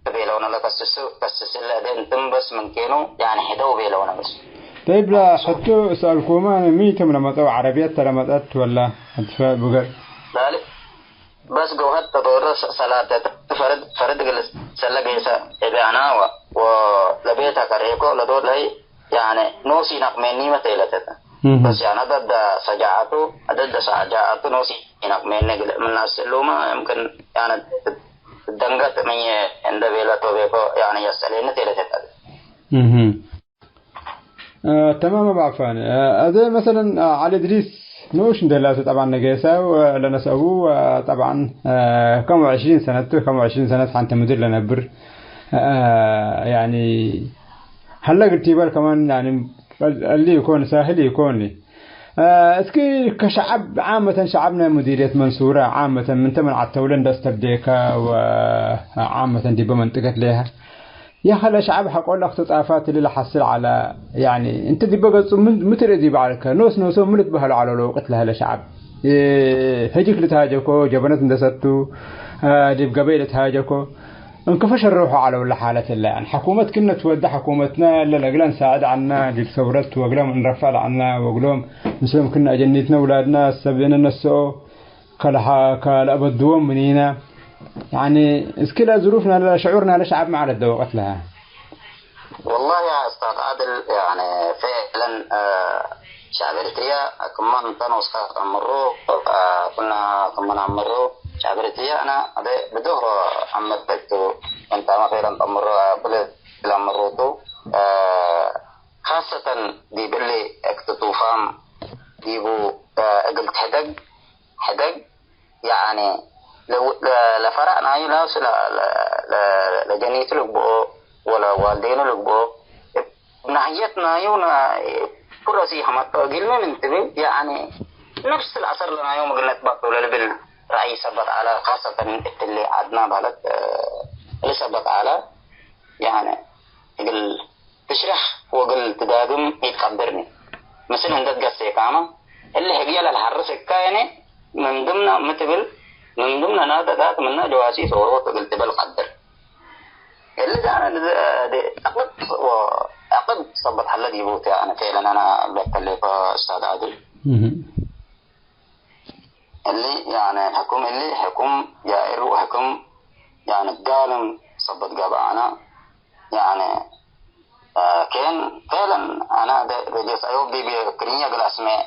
ትቤለውነ፣ ለከስሱ፣ ከስስ እለ እደ እንትም በስ ምን ኬኑ፣ ያኒ፣ ሕደው ቤለውነ በስ። ጠይብ፣ ለሐቱ ሰአልኩመ፣ ሚ ትም ለመጸው፣ ዐረብየት ተ ለመጸት ወላ አትፈ ብገር? ላሊ፣ በስ ገውሀት ተዶረ ሰ-፣ ሰላተተ ፈርድ፣ ፈርድ እግል ሰለ ገይሰ እቤ አና ወ-፣ ወለቤተ ከሬኮ ለዶል ህይ፣ ያነ ኖስ ኢነቅሜኒመ ቴለተተ። እህ። በስ ያነ አደደ ሰጃአቱ፣ አደደ ሰጃአቱ ኖስ ኢነቅሜኒ እግል ምን አስእሉመ፣ የምክን ያነ ደንገት ምዬ እንደ ቤለቶ ቤኮ ያነ የሰሌኒ ቴለተተ። እህ። አ፣ ተማም አቡ ዐፋን። አ፣ አዜ መሰለን፣ አ፣ ዐሊ እድሪስ ንኡሽ እንዴ ላቱ ጠብዓን ነጌሰ ወለነሰአቡ፣ አ፣ ጠብዓን፣ አ፣ ከም ወዕሽሪን ሰነት፣ ከም ወዕሽሪን ሰነት ሐንተ ምድር ለነብር፣ አ፣ ያኒ ሀለ እግል ቲበል ከማን ያኒ እሊ ኢኮን ሳህል ኢኮን። አ፣ እስኪ ከሸዐብ ዓመተን ሸዐብ ናይ ሙዲርየት መንሱረ ዓመተን ምንተ ምን ዐተውለ እንደ አስተብዴከ ወዓመተን ዲበ መንጥቀት ሌሀ ያኸ ለሸዐብ ሐቆ ለእክትጣፋት እሊ ለሐስል ዐለ። ያኒ፣ እንተ ዲበ ገጹ ምን፣ ምን ትርኢ ዲብ ዐልከ? ኖስ ኖሶም ምን ልትበሀሉ ዐለው ለወቅት ለሀለ ሸዐብ? እ፣ ህጅክ ልትሃጀኮ፣ ጀበነት እንደ ሰቱ፣ እ፣ ዲብ ገበይ ልትሃጀኮ፣ እንክፈ ሸርሖ ዐለው ለሓለት እለ። ያን፣ ሕኩመት ክነ ትወደ ሕኩመትነ እለ ለእግለ እንሳዕድ ዐልነ፣ ዲብ ሰውረት ወእግሎም እንረፈዕ ለዐልነ፣ ወእግሎም ምስሎም ክነ አጀኒትነ ውላድነ ሰብእነ ነስኦ፣ ከለሐ-፣ ከለአበድዎም ምኒነ? ያኒ፣ እስኪ ለዝሩፍ ናለ፣ ሽዑር ናለ ሸዐብ መዓለት ደወቀት ለሀ። ወላሂ ያ እስታዝ ዓድል፣ ያኒ፣ ፌዕለን፣ አ፣ ሸዐብ ኤሪትርያ ክመ እንተ ኖስካ ተአምሩ፣ አ፣ ኩና ክመ ነአምሩ፣ ሸዐብ ኤሪትርያ አነ አደ ብዶሮ አመት በጅቱ፣ እንታመ ፌዕለን ተአምሩ፣ አ፣ ኩለ ለአምሩቱ፣ አ፣ ካሰተን ዲብሊ እክትጡፋም ዲቡ፣ አ፣ እግል ትሕደግ፣ ሕደግ፣ ያኒ፣ ለ-፣ ለ-፣ ለፈረዕ ናዩ ላሱ ለ-፣ ለ-፣ ለ-፣ ለጀኒቱ ልግብኦ ወለዋልዴኑ ልግብኦ፣ እብ ናህየት ናዩ ነ-፣ ኩረሲ ሐመቶ እግልሚ ምን ትብል፣ ያኒ፣ ነፍስ ለአሰር ለናዮም እግል ነትበቅዑ ለልብል ረአይ ሰበት ዐለ፣ ካሰተን እትሊ ዐድና በህለት፣ እ፣ እሊ ሰበት ዐለ፣ ያኒ፣ እግል ትሽረሕ ወእግል ትዳግም ኢትቀድርኒ። ምስል እንዴ ትገሴካመ፣ እሊ ህግየ ለልሐርስ እካየኒ፣ ምን ድምነ ሚ ትብል፣ ምን ድምነ ናደዳት ምነ ጀዋሲስ ኦሮት እግል ትብል ቀድር። እሊ ዛነ ዕቅድ ወዕቅድ ሰበት ሀለ ዲቡ ቲ አነ ፌዕለን አነ እብለከ ሌኮ እስታዝ ዓድል። እህ። እሊ፣ ያነ፣ ሕኩም እሊ፣ ሕኩም ጃኢር ወሕኩም፣ ያነ፣ ጋልም ሰበት ገብአነ፣ ያነ፣ አ፣ ኬን፣ ፌለን፣ አነ፣ ደ-፣ ደጀስ አዮብ ዲብ ክርኛ እግል አስሜዕ፣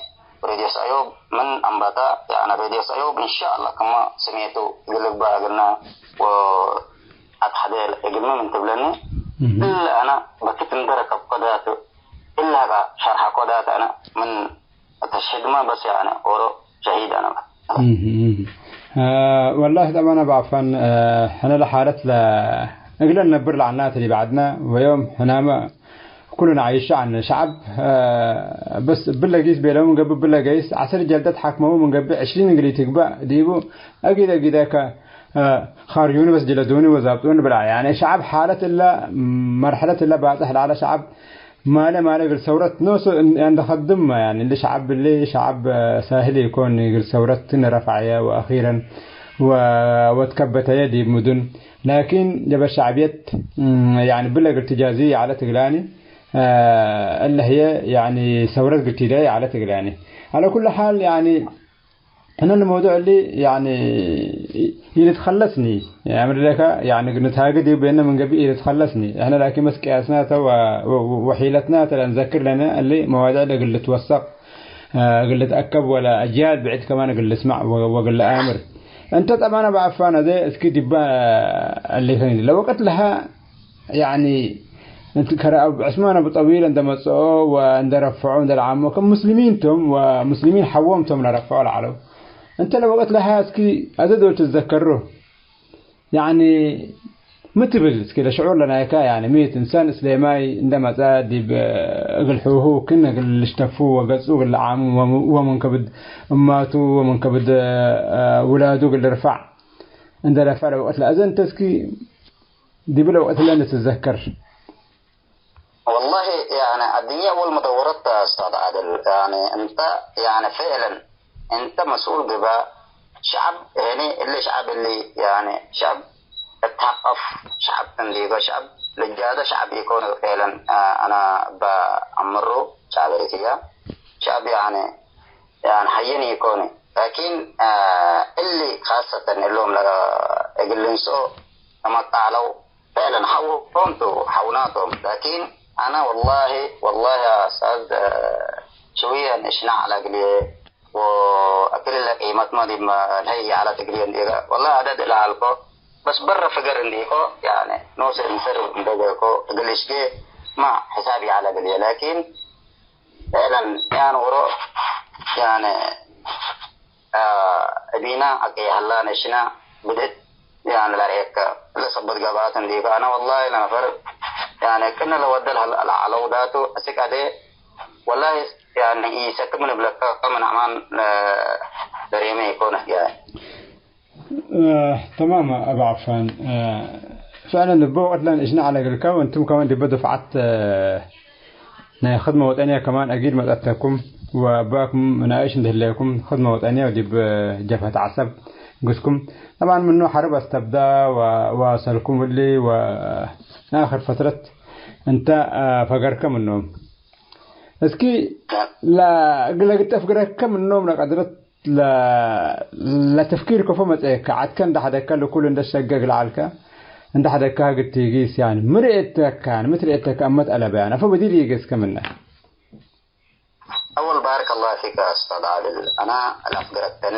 ሬድዮስ አዮብ ምን አምባጣ፣ ያነ ሬድዮስ አዮብ እንሻአላህ ክመ ስሜቱ እግል ልግበእ እግልነ ወአትሐዴ እግልሚ ምን ትብለኒ፣ እህ። እለ አነ በክት እንደ ረከብኮ ዳቱ፣ እለ ሀቃ ሸርሐኮ ዳት አነ ምን ተሽሂድመ በስ ያነ ኦሮ ሸሂድ አነ። እህ፣ እህ። አ፣ ወላሂ ጠባነ በዐፋን፣ አ፣ ሕነ ለሓለት ለ-፣ እግለን ነብር ለዐልናተ ዲብ ዐድነ ወዮም ሕናመ ኩሉ ነዓይሽ ዐነ። ሸዐብ፣ አ፣ በስ እብለ ጊስ ቤለው ምን ገብእ እብለ ገይስ ዐስር ጀልደት ሐክመው ምን ገብእ ዕሽሪን እግል ኢትግበእ ዲቡ አጊድ አጊደ ከ፣ አ፣ ካርዩኒ በስ ጅለዱኒ ወዛብጡኒ ብላ። ያኒ ሸዐብ ሓለት እለ መርሐለት እለ ባጽሕ ለዐለ ሸዐብ ማለ ማለ እግል ሰውረት ኖሱ እን-፣ እንደ ከድም፣ ያኒ እንደ ሸዐብ እሊ ሸዐብ ሳህል ኢኮን እግል ሰውረት ክነ ረፍዐየ ወአኺረን ወ-፣ ወትከበተየ ዲብ ሙዱን። ላኪን ጀበ ሸዕብየት፣ እም፣ ያኒ ብለ እግል ትጃዚ ይዐለት እግላኒ፣ አ፣ እለ ህዬ ያኒ ሰውረት እግል ቲደየ ይዐለት እግላኒ። ዐለ ኩሉ ሓል ያኒ እነ ለመውዱዕ እሊ፣ ያኒ፣ ኢ-፣ ኢልትከለስኒ፣ አምር ለከ፣ ያኒ፣ ንትሃጌ ዲብ ቤነ ምን ገብእ ኢልትከለስኒ። እሕነ ላኪን በስ ቅያስናተ ወ-፣ ወ-፣ ወሒለትናተ ለእንዘክር ለነ፣ እሊ መዋድዕ ለእግል ልትወሰቅ፣ አ፣ እግል ልትአከብ ወለ አጅያል ብዕድ ከማን እግል ልስመዕ ወ-፣ ወእግል ለአምር። እንተ ጠባነ በአፋን አዜ እስኪ ዲባ እሊ ከኒ ለወቀት ለሀ ያኒ፣ እንት ከረ አብ ዑስማን አቡ ጠዊል እንደ መጽኦ ወእንደ ረፍዖ እንደ ለዓሞ፣ ከም ሙስሊሚን ቶም ወሙስሊሚን ሐዎም ቶም ለረፍዖ ለዐለው። እንተ ለወቅት ለሀ እስኪ አዘ ዶል ትዘከሮ፣ ያኒ፣ ሚ ትብል እስኪ ለሽዑር ለናይካ፣ ያኒ፣ ሚ ት እንሳን እስሌማይ እንደ መጽአ ዲብ እግል ሑሁ ክን እግል ልሽተፉ ወገጹ እግል ለዓሙ ወሙ-፣ ወምን ከብድ እማቱ ወምን ከብድ፣ አ፣ ውላዱ እግል ልርፋዕ እንደ ለፈዐ ለወቅት ለአዘ እንተ እስኪ ዲብለ ወቅት ለእንደ ትዘከር። ወላሂ፣ ያኒ፣ አድንየ አወል መደወረት ተ ኡስታዝ ዓድል። ያኒ፣ እንተ፣ ያኒ፣ ፍዕለን፣ እንተ መስኡል ግበእ ሸዐብ፣ ህኒ፣ እሊ ሸዐብ እሊ፣ ያኒ፣ ሸዐብ እትሐቀፍ ሸዐብ እንዲጎ፣ ሸዐብ ልጃደ ሸዐብ ኢኮን፣ ፍዕለን፣ አ፣ አነ በአምሩ ሸዐብ ኤሪትርያ፣ ሸዐብ፣ ያኒ፣ ያኒ፣ ሐይን ኢኮን። ላኪን፣ አ፣ እሊ ካሰተን እሎም ለ-፣ እግል ልንስኦ ለመጣዕለው፣ ፍዕለን ሐውሆም ቱ፣ ሐውናቶም። ላኪን አነ ወላሂ፣ ወላሂ ያ ኡስታዝ፣ አ፣ ሽውየ ንእሽናዕ ዐለ እግልዬ፣ ወአክል እለ ቂመትመ ዲብ ለሀይ ዐለት እግልዬ እንዴ፣ ወላሂ አደድ እለ ዐልኮ፣ በስ በረ ፍገር እንዲኮ፣ ያኒ ኖስ እንሰር እንዴ ገይኮ፣ እግል እሽጌ ማ ሕሳብ ይዐለ እግልዬ። ላኪን ፍዕለን ያን ወሮ፣ ያኒ፣ አ፣ እዲና አቀይ ሀላ ነሽና ብድእት፣ ያኒ፣ ለርኤከ ለሰበት ገብአት እንዲከ፣ አነ ወላሂ ለነፈር፣ ያኒ፣ ክነ ለወደ ለሀለ-፣ ለዐለው ዳቱ አስክ አዴ፣ ወላሂ፣ ያኒ፣ ኢሰክብ ምን እብለከ፣ ምን አማን ለ-፣ ለሬመ ኢኮን ህግያይ። አ፣ ተማም አብ ዐፋን። አ፣ ፍዕለን እበ ወቅት ለንእሽነ ዐለ እግልከ፣ ወእንቱም ከማን ዲበ ዱፍዓት፣ አ፣ ናይ ክድመ ወጠንየ ከማን አጊድ መጸተኩም፣ ወአባኩም መናእሽ እንዴ ህሌኩም ክድመ ወጠንየ ወዲብ ጀብሀት ዐሰብ ግስኩም። ጠብዓን ምኑ ሐርብ አስተብዳ ወዋሰልኩም እሊ ወአክር ፈትረት እንተ ፈገርከ ምኖም። እስኪ ለ-፣ ለግለግጠፍ ግረከ ምኖም ለቀድረት ለ-፣ ለተፍኪር ከፎ መጽአከ፣ ዐድከ እንደ ሐደግከ፣ ለኩሉ እንደ ትሸገግ ለዐልከ፣ እንደ ሐደግከ እግል ቲጊስ፣ ያኒ፣ ሚ ርኤተከ፣ ሚ ትርኤተከ አመት አለበ፣ ያኒ፣ አፎ በዲር ይገስከ ምነ። አወል ባረከ አላሁ ፊከ ኡስታዝ ዓድል፣ አነ ለአፍገረተኒ፣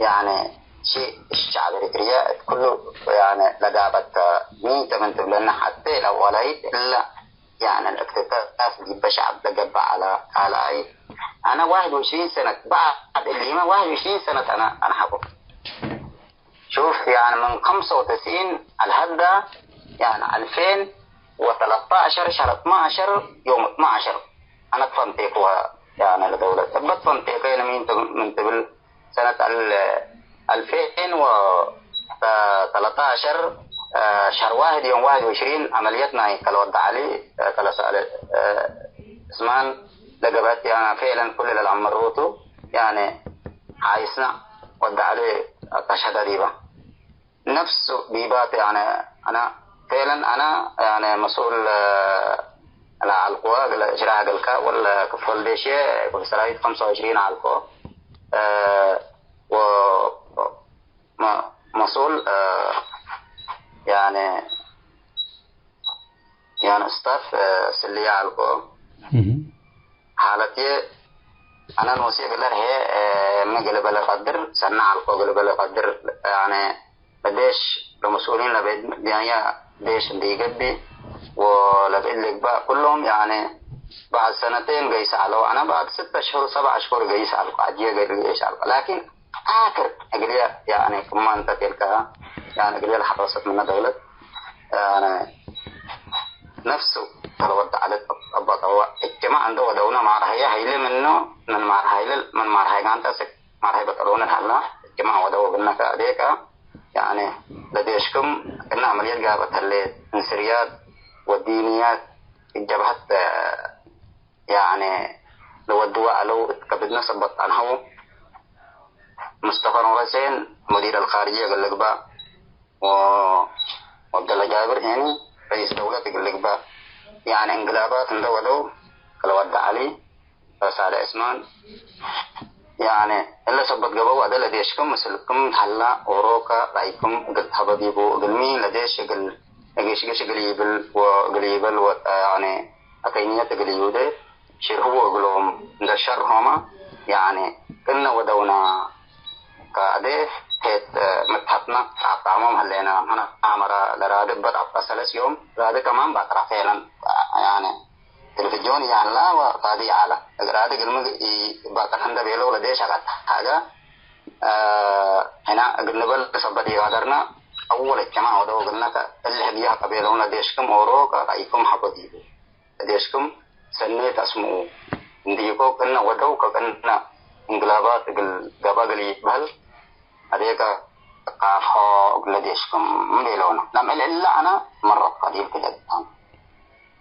ያኒ፣ ሺ ሸዐብ ኤሪትርየ እት ኩሉ፣ ያኒ፣ ለጋበተ ሚ ተ ምን ትብለነ ሐቴ ለወላይት እለ ያኒ፣ እክትታፍ ዲበ ሸዐብ ለገብአ ዐለ ካልኣይ። አነ ዋሕድ ወዕሽሪን ሰነት፣ በዐድ እሊመ ዋሕድ ወዕሽሪን ሰነት አነ፣ አነ ሐቆ። ሹፍ፣ ያኒ፣ ምን ከምሰ ወተስዒን አልሀዳ፣ ያኒ፣ አልፌን ወተለተዐሸር ሸህር እትናዐሸር ዮም እትናዐሸር አነ ትፈንቴክወ፣ ያኒ፣ ለደውለት። እበ ትፈንቴከ፣ ያኒ፣ ምን ት-፣ ምን ትብል፣ ሰነት አል-፣ አልፌን ወተለተዐሸር፣ አ፣ ሸህር ዋሕድ ዮም ዋሕድ ወዕሽሪን ዐመልየት ናይ ከለ ወድ ዐሊ፣ አ፣ ከለ ሰአለ፣ አ፣ እስማን ለገብአት፣ ያኒ፣ ፌለን ኩሉ ለለአመሩቱ፣ ያኒ፣ ሓይስና ወድ ዐሊ አስተሽሀደ ዲበ። ነፍሱ ዲባት፣ ያኒ፣ አነ ፌለን አነ፣ ያኒ፣ መስኡል፣ አ፣ ለዐልኩወ፣ እግለ ሽራህ እግልከ ወለ ክፍል ዴሽየ ክፍል ሰራዊት ኸምሰ ወዕሽሪን ዐልኮ። አ፣ ወ-፣ መ-፣ መስኡል፣ አ፣ ያኒ፣ ያኒ ስታፍ፣ አ፣ ስልየ ዐልኮ። እህ። ሓለትዬ አነ ኖሴ እግለ ርሄ፣ እ፣ ሚ እግል በለ ቀድር፣ ሰነ ዐልኮ እግል በለ ቀድር፣ ያኒ ለዴሽ ለመስኡሊን ለቤት ዳንያ ዴሽ እንዲ ገብእ ወለብዕድ ልግባእ ኩሎም፣ ያኒ፣ በዐድ ሰነቴን ገይሰ ዐለው። አነ በዐድ ስት አሽሁር፣ ሰብዕ አሽሁር ገይሰ ዐልኮ፣ ዐጅየ ገይሰ ዐልኮ። ላኪን አክር እግልየ፣ ያኒ፣ ክመ እንተ ቴልከሀ፣ ያኒ፣ እግልየ ለሐረሰት ምነ ደውለት፣ ያኒ፣ ነፍሱ ተለወደ ዐለት። አባጠዋ እጅትማዕ እንደ ወደውነ ማርሀየ ሀይለ ምኑ፣ ምን ማርሀይ ልል፣ ምን ማርሀይ ጋንተ ስክ ማርሀይ በጠሎነ ሀላ፣ እጅትማዕ ወደው እግልነ ከአዴከ፣ ያኒ፣ ለዴሽክም እነ ዐመልየት ጋበት ህሌት፣ እንስርያት ወዲንያት እት ጀብሀት፣ ያኒ፣ ለወድወ ዐለው እት ከብድነ ሰበት አንሀው። ሙስጠፈ ኑረሴን ሙዲር አልካርጅየ እግል ልግባእ፣ ወ-፣ ወዐብደለ ጃብር ሄኒ ረኢስ ደውለት እግል ልግባእ። ያኒ እንግላባት እንደ ወደው ከለወደ ዐሊ ወሳሌሕ ዑስማን፣ ያኒ እለ ሰበት ገበው አደ ለዴሽክም ምስልክም ሀላ ኦሮከ ራይኩም እግል ተሀበ ዲቡ፣ እግልሚ ለዴሽ እግል እግሽግሽ እግል ይብል ወእግል ይበል ወ-፣ ያኒ አተይንየት እግል ይውዴ ሽርህዉ እግሎም እንደ ሸርሆመ፣ ያኒ፣ ቅነ ወደውና ከአዴ ሄት መትሐትነ ተአጣሞም ሀሌነ። ምነ አመረ ለራዲ እበ ጣብቀ ሰለስ ዮም ራዲ ከማን ባጥራፌለን። ያኒ፣ ትልፍጆን ያላ ወራዲ አለ። እግ ራዲ ግልሚ ኢባጥር እንደ ቤለው ለዴሽ አቀት ሐገ፣ እ፣ ሕና እግል ንበል ሰበት ኢቀደርነ። አወል እጅትማዕ ወደው እግልነ ከእሊ ህግየ ቀቤለውነ ዴሽክም ኦሮ ከራይኩም ሐቆ ዲቡ። ለዴሽክም ሰኔት አስምኡ። እንዲኮ ቅነ ወደው ከቅነ እንግላባት እግል ገባ እግል ይበህል አዴቀ ቃፎ እግለ ዴሽክም ቤለውነ። ለምዕል እለ አነ መረጥከ ዲብ ክደግታም።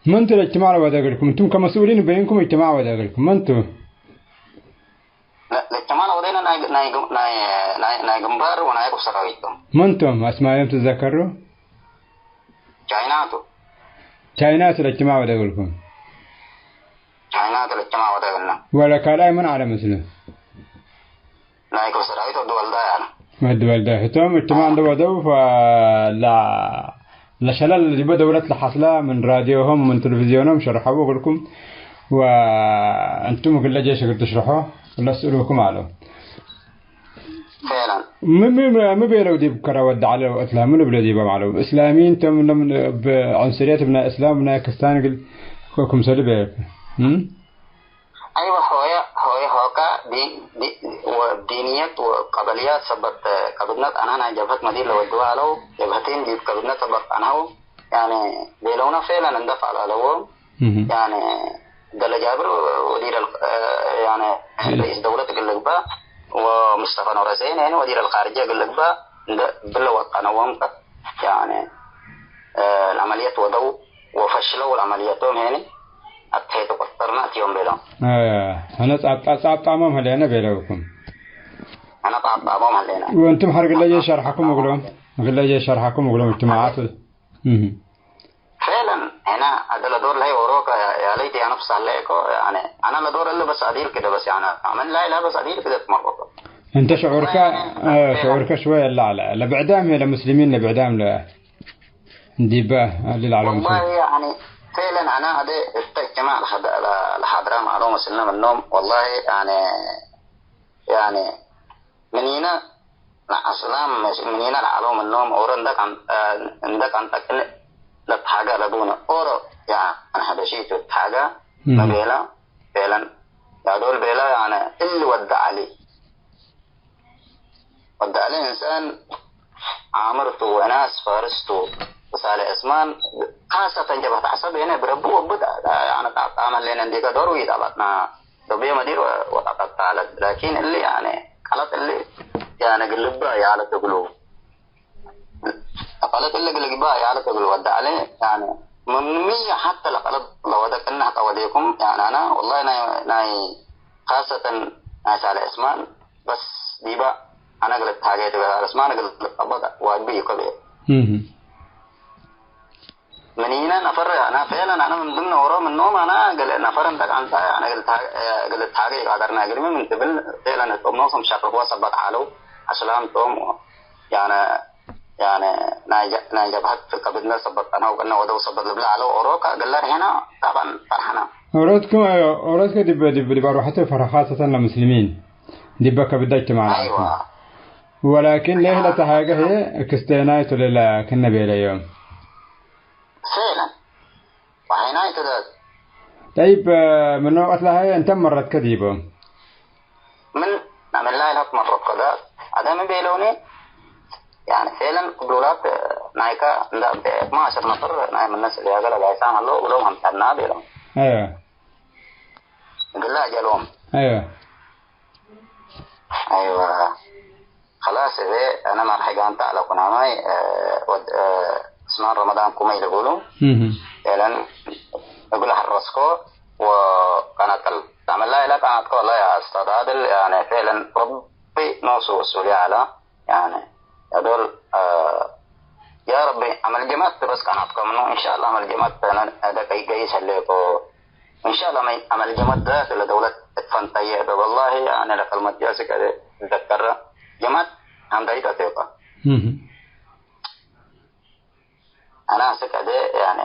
መንቱ ለእጅትማዕ ለወደ እግልኩም? እንቱም ከመስኡሊን በይንኩም እጅትማዕ ወደ እግልኩም መንቱ? ለ-፣ ለእጅትማዕ ለወደይነ ናይ፣ ናይ፣ ናይ፣ ናይ፣ ናይ ግንባር ወናይ ቁብ ሰራዊት ቶም። መንቶም አስማዮም ትዘከሩ? ቻይናቱ። ቻይናቱ ለእጅትማዕ ወደ እግልኩም? ቻይናቱ ለእጅትማዕ ወደ እግልነ። ወለ ካልኣይ ምን ዐለ ምስሉ? ናይ ክብሰ ዳዊት ወዲ ወልዳይ አነ። ወዲ ወልዳይ። ህቶም እጅትማዕ እንደ ወደው፣ ፈ-፣ ለ-፣ ለሸለል ዲበ ደውለት ለሐስለ ምን ራዲዮሆም ወምን ቴሌቪዝዮኖም ሸርሐው እግልኩም፣ ወእንቱም እግለ ጄሽ እግል ትሽርሖ ለስእሉኩም አለው። ፌለን። ሚ፣ ሚ፣ ሚ ቤለው ዲብ ከረ ወድ ዐለ ወእትላ ምን እብለ ዲቦም ዐለው? እስላሚን ቶም እሎም እብ ዐንስርየት እብ ናይ እስላም ወናይ ክስታን እግል ክምሰሉ ቤለክ። እም? አይወ፣ ሆየ፣ ሆየ ሆካ ዲን፣ ዲ-፣ ወዲንየት ወቀበልያት ሰበት ቀብድነት አና ናይ ጀብሀት መዲር ለወድወ ዐለው፣ ጀብሀቲን ዲብ ቀብድነት ሰበት አንሀው፣ ያኒ ቤለውነ ፌለን እንደ ፋል ዐለዎ፣ እህ። ያኒ ደለ ጃብር ወዲር አል-፣ ያኒ እህ። ረኢስ ደውለት እግል ልግባእ ወሙስጠፈ ኑረሴን ያኒ ወዲር አልካርጅየ እግል ልግባእ እንደ ብለ ወጠነዎም ቀ-፣ ያኒ ለዐመልየት ወደው ወፈሽለው ለዐመልየቶም ሄኒ አትሄ ተቆጠርና እትዮም ቤለው። እ፣ አነ ጻብጣ-፣ ጻብጣሞም ሀሌነ ቤለውኩም። አነ ጻብጣሞም ሀሌነ። ወእንቱም ሐር እግለ ጄሽ ሸርሐኩም እግሎም፣ እግለ ጄሽ ሸርሐኩም እግሎም እጅትማዓት። እህ። ፌለን፣ ሄና አደ ለዶር ለሀይ ኦሮከ ያለይት ያነፍስ ሀለ እኮ፣ ያኔ፣ አነ ለዶር እለ በስ አዲር ክደ በስ፣ ያኔ፣ አመን ላይ ላ በስ አዲር ክደ ትመርቆ። እንተ ሽዑርከ፣ ወላሂ፣ እ፣ ፌለን። ሽዑርከ ሽወይ አለ አለ። ለብዕዳም ለሙስሊሚን ለብዕዳም ለ-፣ እንዲበ አሊ ለዐለው ወላሂ ምስል። ያኒ፣ ፌለን አነ አደ እተ እጅትማዕ ለሐድ-፣ ለ-፣ ለሐድራም ዐለው መስልነ ምኖም፣ ወላሂ ያኒ፣ ያኒ፣ ምኒነ ለአስላም መሽ-፣ ምኒነ ለዐለው ምኖም፣ ኦሮ እንደ ቀን-፣ እንደ ቀንጠቅን ለትሃገ ለቡነ፣ ኦሮ ያኒ ሐበሺቱ ትሃገ እህ። መቤላ፣ ፌለን፣ ያዶል ቤላ ያኒ፣ እሊ ወደ ዐሊ። ወዳለ እንሳን ዓምር ቱ ወእናስ ፋርስ ቱ። ወሳሌሕ ዑስማን ካሰተን ጀብሀት ዐሰብ ሄነ ብረቡ ወብድ ያነ ጣጣመ ሌነ እንዴ ገደሩ ይጣባጥና ዶብየ መዲር ወ-፣ ወጣጣት አለት። ላኪን እሊ ያነ ቀለጥ እሊ ያነ ግልባ ያለት እግሉ። ቀለጥ እሊ ግልባ ያለት እግሉ ወዳለ ያነ ምን ሚያ ሐተ ለቀለጥ ለወደ ቅናህ ቀወዴኩም ያነ አና ወላሂ ናይ፣ ናይ ካሰተን ናይ ሳሌሕ ዑስማን በስ ዲበ አነ እግል እትሃጌ እት ቤለ ዑስማን እግል ልትጠበቅ ዋጅብ እዩ ከቤ። እህ። ምኒነ ነፈር አነ ፌለን አነ ምን ድምነ ኦሮ ምኖም አነ እግል ነፈር እንተ ቃንታ አነ እግል እትሃ-፣ እግል እትሃጌ ይቃደርና እግልሚ ምን ትብል ፌለን እቶም ኖሶም ሸርሕወ ሰበት ዐለው አስላም ቶም ያነ፣ ያነ ናይ ጀ-፣ ናይ ጀብሀት ከብድነ ሰበት ቀነው ቅነ ወደው ሰበት ልብለ ዐለው ኦሮ ከእግለ ርሄና ጠበን ፈርሐና። ኦሮትኩም፣ አዮ፣ ኦሮትከ ዲበ፣ ዲብ፣ ዲብ አርወሐተ ፈረ፣ ካሰተን ለሙስሊሚን፣ ዲበ ከብዳ እጅትማዕ ለዐልኩም። አይዋ። ወላኪን ሌህ ለተሃገ ህዬ ክስቴናይ ቱ ሌላ ክነ ቤለዮም። ፌለን። ወሐይናይ ቱ ዳት። ጠይብ፣ ምን ወቀት ለሀየ እንተ መረትከ ዲቦ? ምን አመላይ ለአትመረቅ ከዳት አደም ቤለውኒ፣ ያኒ ፌለን ቅብሉላት ናይካ እንዳ እብ እትናሸር ነፈር ናይ ምነ ስልያገ ለጋይሳም ሀለው እግሎም ሀምታና ቤለውን። አዮ። እግለ አጀሎም። አዮ። አይወ። ከላስ እዜ አነ መርሐ ጋንታ ዐለ ኩናማይ፣ እ፣ ወድ፣ እ፣ ዑስማን ረመዳን ኩመይ ልቡሉ። እህ። ፌለን እግል ሐረስኮ ወቀነቅል። አመላይ ለቀነቅኮ ወላ ያ ኡስታዝ አድል፣ ያኒ ፌለን ረቢ ኖሱ ወሱሊ ዐለ። ያኒ፣ ያ ዶል፣ አ፣ ያ ረቢ፣ አመል ጀማት በስ ቀናትኮ ምኑ፣ ኢንሻአላህ አመል ጀማት ተነ ደቀይ ገይስ ህሌኮ። ኢንሻአላህ አመል፣ አመል ጀማት ዛት ለደውለት እትፈንተየ ዶ። ወላሂ፣ ያኒ፣ ለከልመት ጃስክ አዜ ልትዘከረ ጀማት ሐምዳይት አቴኮ። እህ። አነ አስክ አዜ፣ ያኒ፣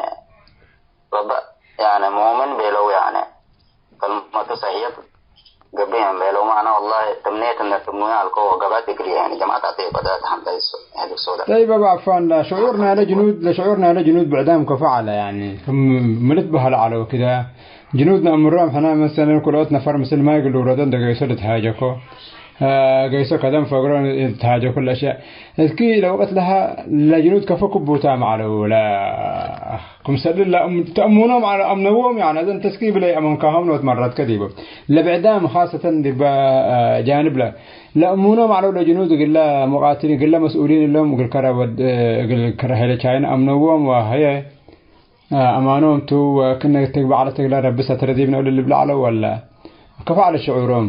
ረበ፣ ያኒ፣ ሙእምን ቤለው፣ ያኒ፣ ከልመቱ ሰህየት ገብእ ምን ቤለው፣ ማዕና ወላሂ፣ ትምኔት እንደ ትምኔ አልኮ ወገበት እግል፣ ያኒ፣ ጀማዐት አቴ በዳት ሐምዳይ ሶ-፣ ህድግ ሶዳ። ጠይብ፣ አቡ አፋን፣ ለሽዑር ናይለ ጅኑድ፣ ለሽዑር ናይለ ጅኑድ ብዕዳም ከፎ ዐለ፣ ያኒ፣ ክም፣ ምን ልትበህል ዐለው ክደ፣ ጅኑድ ነአምሮም ሕነ መሰለን፣ ኩልኦት ነፈር ምስል ማይ እግል ልውረዶ እንደ ገይሶ ልትሃጀኮ፣ አ፣ ገይሶ ከደም ፈግሮ ልትሃጀኮ ለአሽያእ። እስኪ ለወቀት ለሀ ለጅኑድ ከፎ ክቡታም ዐለው፣ ለ-፣ ክምሰል ለአም-፣ ተአሙኖም ዐለ፣ አምነዎም፣ ያኒ፣ አዘ እንተ እስኪ ብለ አመንካሆም ለወትመረትከ ዲቦ። ለብዕዳም፣ ካሰተን ዲበ፣ አ፣ ጃንብ ለ-፣ ለአሙኖም ዐለው ለጅኑድ እግለ ሙቃትሊን፣ እግለ መስኡሊን እሎም፣ እግል ከረ ወድ-፣ እግል ከረ ሀይለ ቻይን አምነዎም ወሀየ፣ አ፣ አማኖም ቱ ወክነ ትግባዕ ለትግለ ረቢ ሰትረ ዲብነ እሉ ልብል ዐለው ወለ ከፎ ዐለ ሽዑሮም?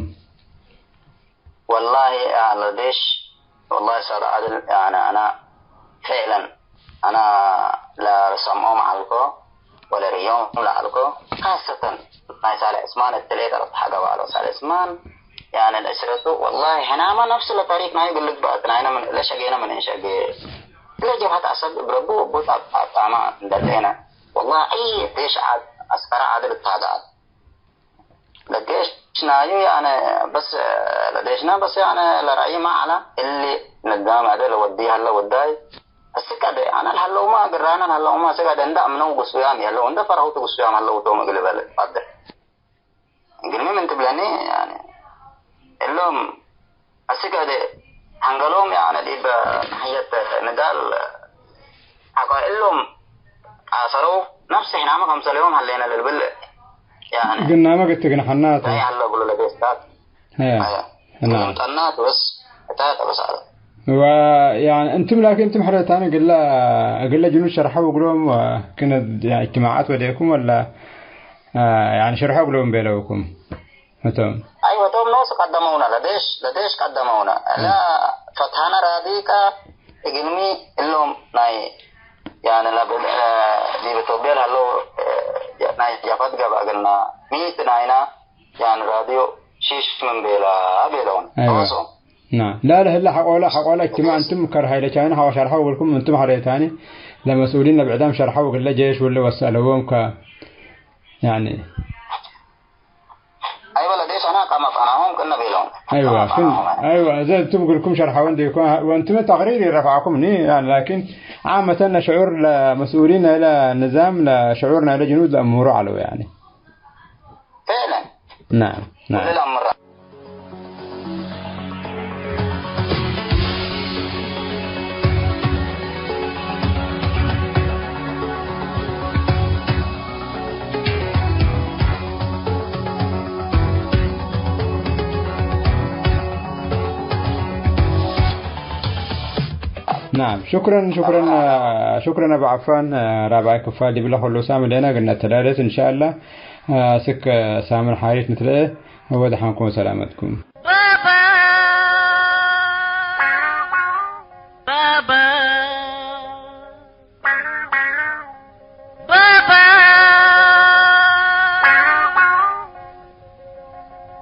ወላሂ አህለ ዴሽ፣ ወላሂ ኡስታዝ ዓድል፣ ያኒ አነ ፊዕለን አነ ለሰምዖም ዐልኮ ወለርእዮም ለዐልኮ፣ ካሰተን ናይ ሳልሕ ዕስማን እትሌ ጠረፍ ሐገ ባሎ። ሳልሕ ዕስማን ያኒ ለእስረቱ ወላሂ ሕናመ ነፍስ ለጠሪቅ ናይ እግል ልግበእ ናይነ ምን እለ ሸጌነ ምን እንሸጌ እለ ጀብሀት አሰብ እብ ረቡ ወቡ ጣ-፣ ጣማ እንደሌነ ወላሂ አይ ዴሽ ዐድ አስከረ ዓድል እታደአት። ለዴሽናዩ ያነ በስ፣ ለዴሽና በስ ያነ ለራእይ ማ ዐለ፣ እሊ ንዛም አደ ለወዲ ሀለ ወዳይ፣ እስክ አደ አነ ለሀለውማ ግራነ ለሀለውማ እስክ አደ እንደ አምነው ግሱያም የለው፣ እንደ ፈረሁት ግሱያም ሀለው ቶም እግል በል ፋደ። እግልሚ ምን ትብለኒ ያነ እሎም አስክ አደ ሐንገሎም ያነ ዲብ ናሕየት ንዳል ሐቆ እሎም አሰረው ነፍስ ሕናመ ከምሰለዮም ሀሌነ ለልብል ያነ ግናመ ግትግን ሐናተ። ታይ ሀለ እግሉ ለቤስታት። አያ። አያ። ናም። እሎም ጠናት በስ እታ ጠበሳለ። ወ-፣ ያነ እንትም ላኪን እንትም ሐረታኒ እግለ፣ እግለ ጅኑድ ሸርሐው እግሎም ወክነ እጅትማዓት ወዴኩም ወላ፣ አ፣ ያነ ሸርሐው እግሎም ቤለውኩም? ህቶም። አይወ፣ ቶም ኖሱ ቀደመውነ፣ ለዴሽ፣ ለዴሽ ቀደመውነ። እለ እም። ፈትሐነ ራዲቀ እግልሚ እሎም ናይ፣ ያኒ፣ ለብ-፣ ዲብ ኢትዮጵያ ለሀለው፣ ናይ ጀብሀት ገብአ እግልና፣ ሚ ቲ ናይና፣ ያኒ፣ ራድዮ ሺሽ ምን ቤላ ቤለውን። አይወ። ተወሶ። ና፣ ላ፣ ለህለ ሐቆለ፣ ሐቆለ እጅትማዕ እንቱም ከርሀይ ለቻይነ ሐቆ ሸርሐው እግልኩም እንቱም ሐሬታኒ ለመስኡሊን ለብዕዳም ሸርሐው እግለ ጄሽ ወለ ወሰአለዎም ከ-፣ ያኒ፣ አይወ፣ ለዴሽ አነ ቀመጠናሆም ቅነ ቤለውን። አይወ፣ ክን፣ ቀመጠናሆም። አይወ፣ እዘ እንቱም እግልኩም ሸርሐው እንዴኮ፣ ወእንቱም ተቅሪር ይረፍዓኩም ኒ፣ ያኒ፣ ላኪን ዓመተን ለሽዑር ለመስኡሊን ናይለ ንዛም ለሽዑር ናይለ ጅኑድ ለአምሩ ዐለው፣ ያኒ። ፌዕለን። ናም፣ ናም። ለአምራ ናም፣ ሹክረን፣ ሹክረን፣ ሹክረን አቡ ዐፋን፣ ራብዓይ ክፋል ዲብለ ኩሉ ሳምዕ ሌና ግነ ተዳደት እንሻአላህ። አስክ ሳምን ሓሪት ንትለኤ፣ ወደሓንኩም ወሰላመትኩም። ባባ፣ ባባ፣ ባባ፣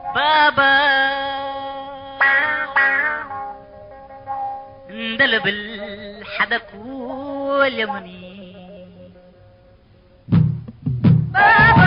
ባባ፣ እንደ ልብል ሐደኩ ለምኒ። ባባ፣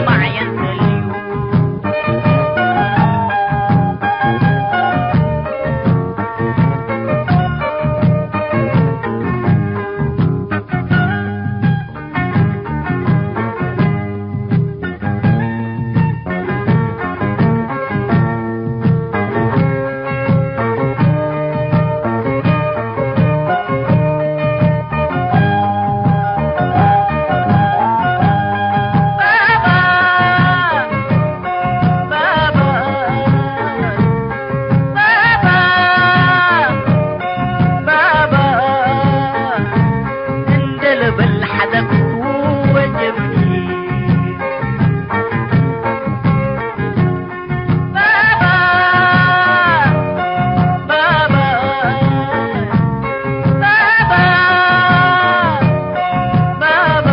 ማዕየን ተልዩ። ባባ፣ ባባ፣ ባባ፣ እንደ ልብል ሐደግኩ ወጀብኒ። ባባ፣ ባባ፣ ባባ፣ ባባ፣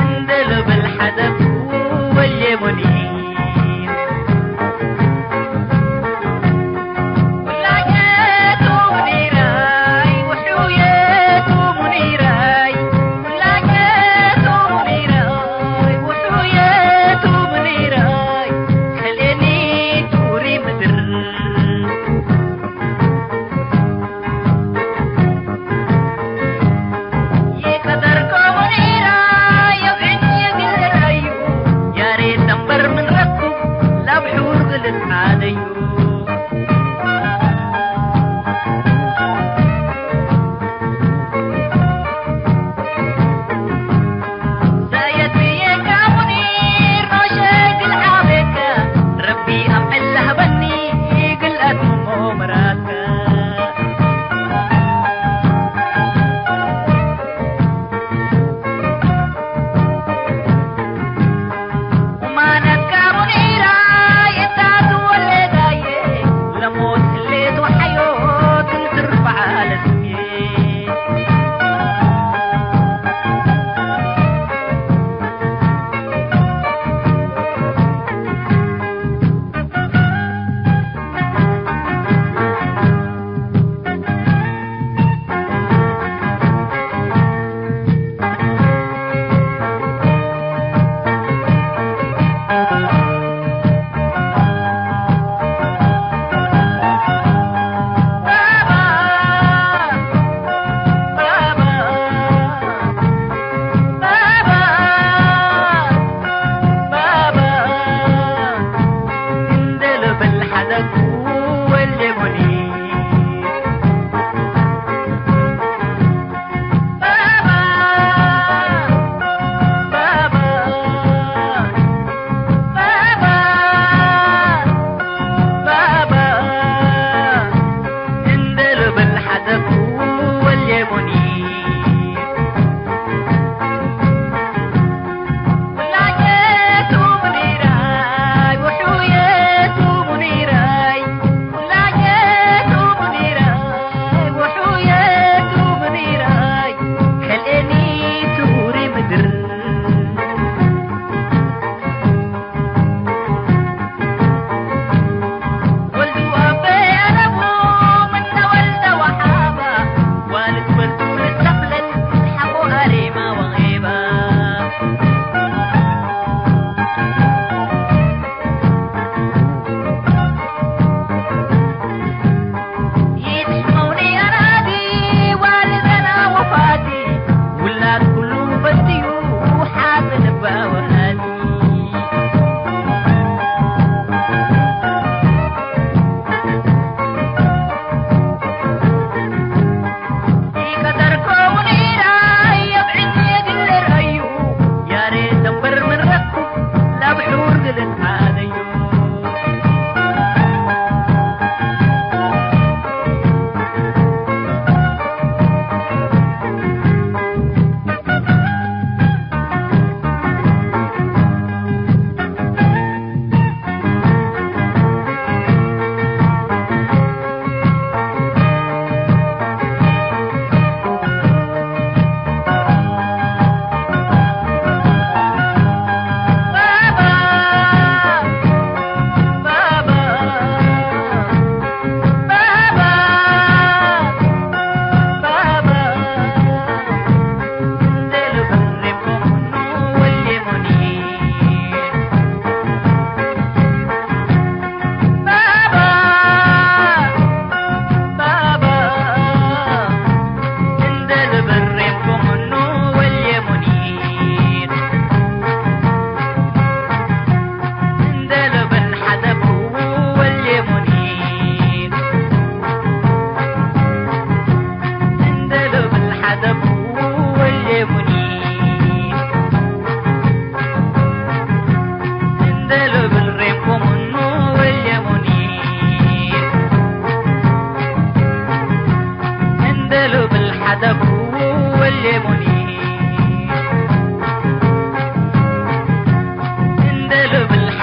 እንደ ልብል ሐደግኩ ወሌ ሙኒር። ውላቄቱ ሙኒራይ፣ ውሑየቱ ሙኒራይ፣ ውላቄቱ ሙኒራይ፣ ውሑየቱ ሙኒራይ፣ ከሌኒ ቱሪ ምድር። የቀደርኮ ሙኒራይ፣ የብዕድ የግል ራዩ፣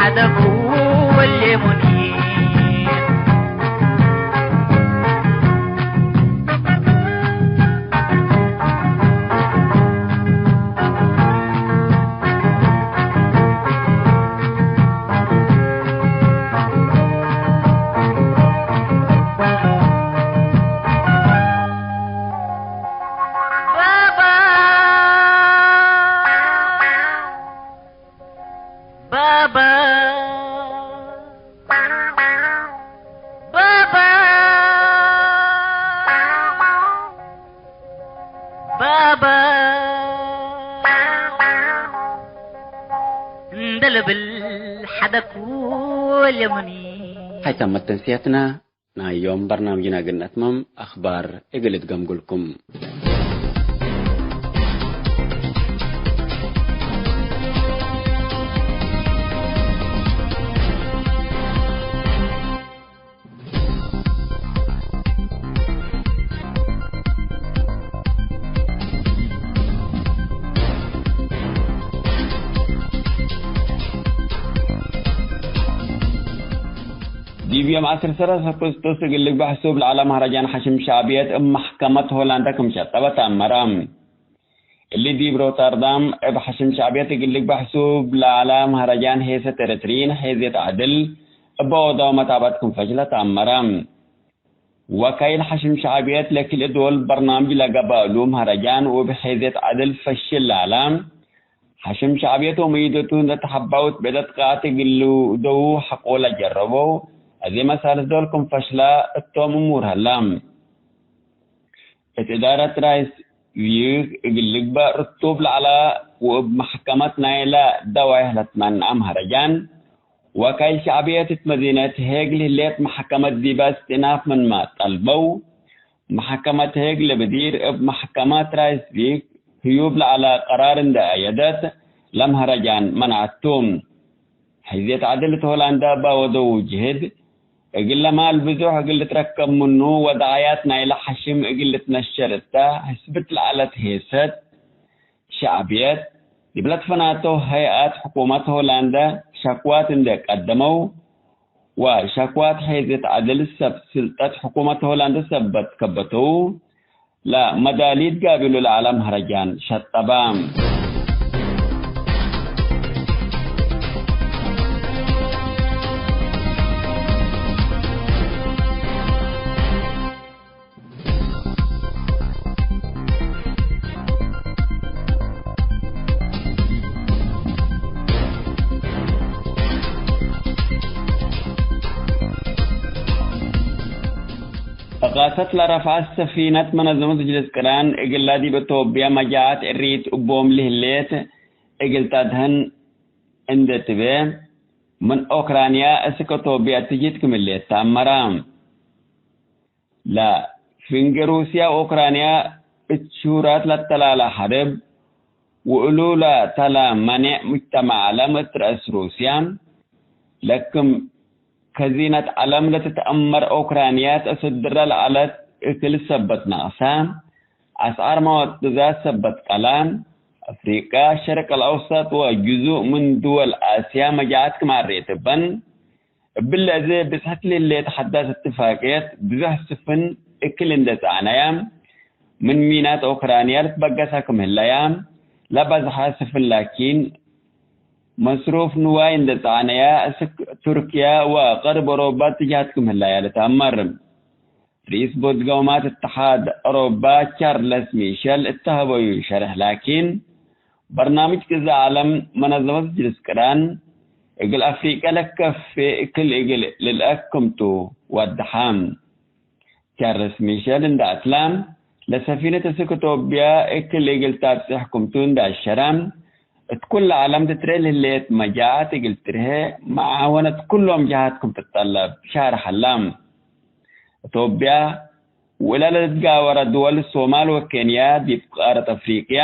ሐደኩ ወሌሙኒ። ባባ፣ ባባ፣ ባባ፣ ባባ፣ እንደ ልብል ሐደኩ ወሌሙኒ። ሀይታመት ተንስያትና። ናይ ዮም በርናምጅና እግል ነትመም፣ አክባር እግል እትገምጉልኩም። ዲብ ዮም ዐስር ሰላሳ አጎስጦስ እግል ልግበእ ሕሱብ ለዐለ መሀረጃን ሐሽም ሸዕብየት እብ መሕከመት ሆላንደ ክም ሸጠበ ተአመረ። እሊ ዲብ ሮተርዳም እብ ሐሽም ሸዕብየት እግል ልግበእ ሕሱብ ለዐለ መሀረጃን ሔሰት ኤረትርዪን ሔዝየት ዐድል እበ ወደው መታብዐት ክም ፈሽለ ተአመረ። ወካይል ሐሽም ሸዕብየት ለክልኤ ዶል በርናምጅ ለገብአ እሉ መሀረጃን ወእብ ሔዝየት ዐድል ፈሽል ለዐለ ሐሽም ሸዕብየት ወመይደቱ እንዴ ተሐባውት ብዕደት ቃት እግል ልውደዉ ሐቆ ለጀረበው፣ አዜ መሳልሕ ዶል ክም ፈሽለ እቶም እሙር ሀላ። እት እዳረት ራይስ ቪክ እግል ልግበእ ርቱብ ለዐለ ወእብ መሕከመት ናይለ ደዋይሕ ለትመንአ መሀረጃን፣ ወካይል ሸዕብየት እት መዲነት ሄግ ለህሌት መሕከመት ዲበ እስትእናፍ ምንመ ጠልበው፣ መሐከመት ሄግ ለብዲር እብ መሐከመት ራይስቪክ ህዩብ ለዐለ ቀራር እንዴ አየደት፣ ለመሀረጃን መናዐቱ። ሕዝየት ዐድል እት ሆላንዳ እበ ወደው ጅህድ፣ እግለ ማል ብዞሕ እግል ልትረከብ ምኑ ወደዓያት ናይለ ሐሽም እግል ልትነሸር እተ ሕስብት ለዐለት ሔሰት፣ ሸዕብየት፣ ዲብ ለትፈናተው ሀይአት ሕኩመት ሆላንደ ሸክዋት እንዴ ቀደመው፣ ወሸክዋት ሔዝየት ዐድል ሰብ ስልጠት ሕኩመት ሆላንደ ሰበት ከበተው፣ ለመዳሊት ጋብሉ ለዐለ መሀረጃን ሸጠበ። እቃሰት ለረፍዐት ሰፊነት መነዘመት ምጅልስ ቅራን እግላ ዲብ እቶብያ መጃዐት እሪት እቦም ለህሌት እግል ተድህን እንዴ ትቤ፣ ምን ኦክራንያ እስክ እቶብያ እትጅህድ ክም ህሌት ተአመረ። ለፍንጌ ሩስያ ኦክራንያ እት ሽሁራት ለተላለ ሐርብ፣ ወእሉ ለተለ መኔዕ ሙጅተመዕ ዐለም እት ረአስ ሩስያ፣ ለክም ከዚነት ዐለም ለትትአመር ኦክራንያ ተአሰድረ ለዐለት እክል ሰበት ነቅሰ፣ አስዓር መዋት ግዛት ሰበት ቀለ፣ አፍሪቀ፣ ሸርቅ አልአውሰጥ ወጅዙእ ምን ድወል አስያ መጃዐት ክም አሬት እበን፣ እብሊ አዜ ብጽሕት ለህሌት ሐዳስ እትፋቅየት፣ ብዙሕ ስፍን እክል እንዴ ጸዐነያ፣ ምን ሚናት ኦክራንያ ልትበገሰ ክም ህለያ፣ ለበዝሐ ስፍን ላኪን፣ መስሩፍ ንዋይ እንዴ ጸዐነያ፣ እስክ ቱርክያ ወቀርብ ኦሮባ እትጅሀት ክም ህለያ ልትአመር። ርኢስ ቦርድ ገውማት እተሓድ ኦሮባ ቻርለስ ሚሸል እተ ሀበዩ ሸርሕ ላኪን፣ በርናምጅ ግዛእ ዐለም መነዘመት ምጅልስ ቅራን፣ እግል አፍሪቀ ለከፌ እክል እግል ልልአክ ክምቱ ወደሐ። ቻርለስ ሚሸል እንደ አትላ፣ ለሰፊነት እስክ ቶብያ እክል እግል ታብጽሕ ክምቱ እንደ አሸራ፣ እት ኩለ ዐለም ትትርኤ ለህሌት መጃዐት እግል ትርሄ መዓወነት ኩሎም ጀሃት ክም ትጠለብ ሻርሕ ሀላ። ቶብያ ወእላ ለልትጋወረ ድወል ሶማል ወኬንያ ዲብ ቃረት አፍሪቅያ፣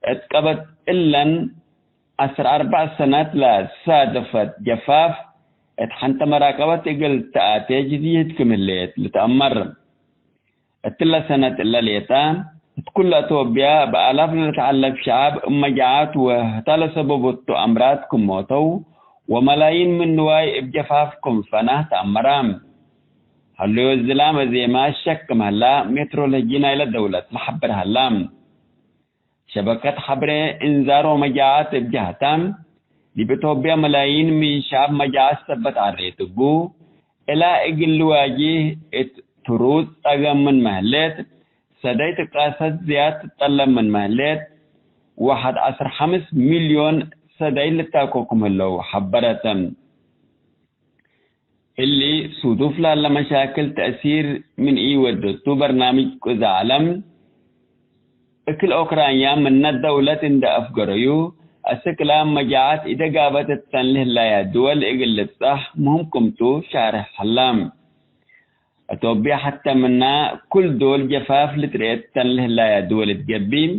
እት ቀበት እለን ዐስር አርበዕ ሰነት ለሳደፈት ጀፋፍ፣ እት ሐንተ መራቀበት እግል ተአቴ ጅድየት ክም ህሌት ልትአመር። እትለ ሰነት እለ ሌጠ፣ እት ኩለ አቶብያ በአላፍ ለልትዐለብ ሸዐብ እብ መጃዐት ወህታ ለሰበበቱ አምራድ ክም ሞተው ወመላይን ምን ንዋይ እብ ጀፋፍ ክም ፈናህ ተአመረ። ሀለዮ ዝላመ ዜማ ሸክ ክም ሀላ ሜትሮሎጂ ናይለ ደውለት ለሐብር ሀላ። ሸበከት ሐብሬ እንዛር ወመጃዓት እብ ጀህታ፣ ዲብ ኢትዮጵያ መላይን ምን ሸዐብ መጃዓት ሰበት ዐሬት እቡ፣ እላ እግል ልዋጅህ እት ትሩጽ ጸገም ምንመ ህሌት፣ ሰዳይ ትቃሰት ዝያድ ትጠለብ ምንመ ህሌት፣ ወሐድ ዐስር ሐምስ ሚልዮን ሰዳይ ልታኮ ክም ህለው ሐበረት። እሊ ሱዱፍ ላለ መሻክል ተእሲር ምን ኢወደቱ በርናምጅ ቁዝ ዐለም፣ እክል ኦክራንያ ምነ ደውለት እንደ አፍገረዩ፣ አስክ ላም መጃዓት ኢደጋበት እተን ለህላያ ድወል እግል ልብጸሕ ምህም ክምቱ ሻርሕ ሀላ። አቶብያ ሐተ ምና ኩል ዶል ጀፋፍ ልትርኤት ተን ለህላያ ድወል እት ገብእ፣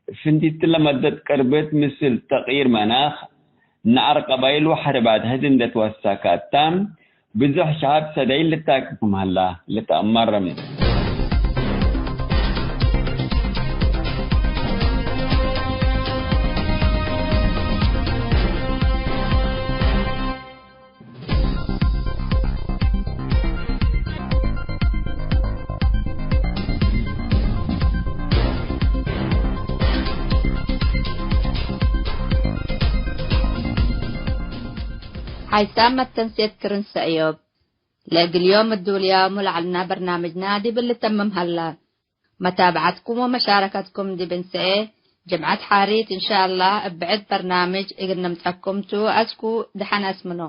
ፍንቲት ለመደት ቀርበት ምስል ተቅይር መናኽ፣ ነዐር ቀባይል ወሐርብ አድሕድ እንደ ትወሰከ እታ፣ ብዞሕ ሸዐብ ሰዳይል ልታክኩም ሀላ ልትአመር። ሓይሳም መተንሴት ክርን ሰእዮብ። ለእግል ዮም እዱልያሙ ለዐልና በርናምጅና ዲብ ልተምም ሀላ። መታብዐትኩም ወመሻረከትኩም ዲብ እንሰኤ ጅምዐት ሓሪት እንሻአላህ እብ ብዕድ በርናምጅ እግል ንምጸኩም ቱ። አስኩ ደሐን አስምኖ።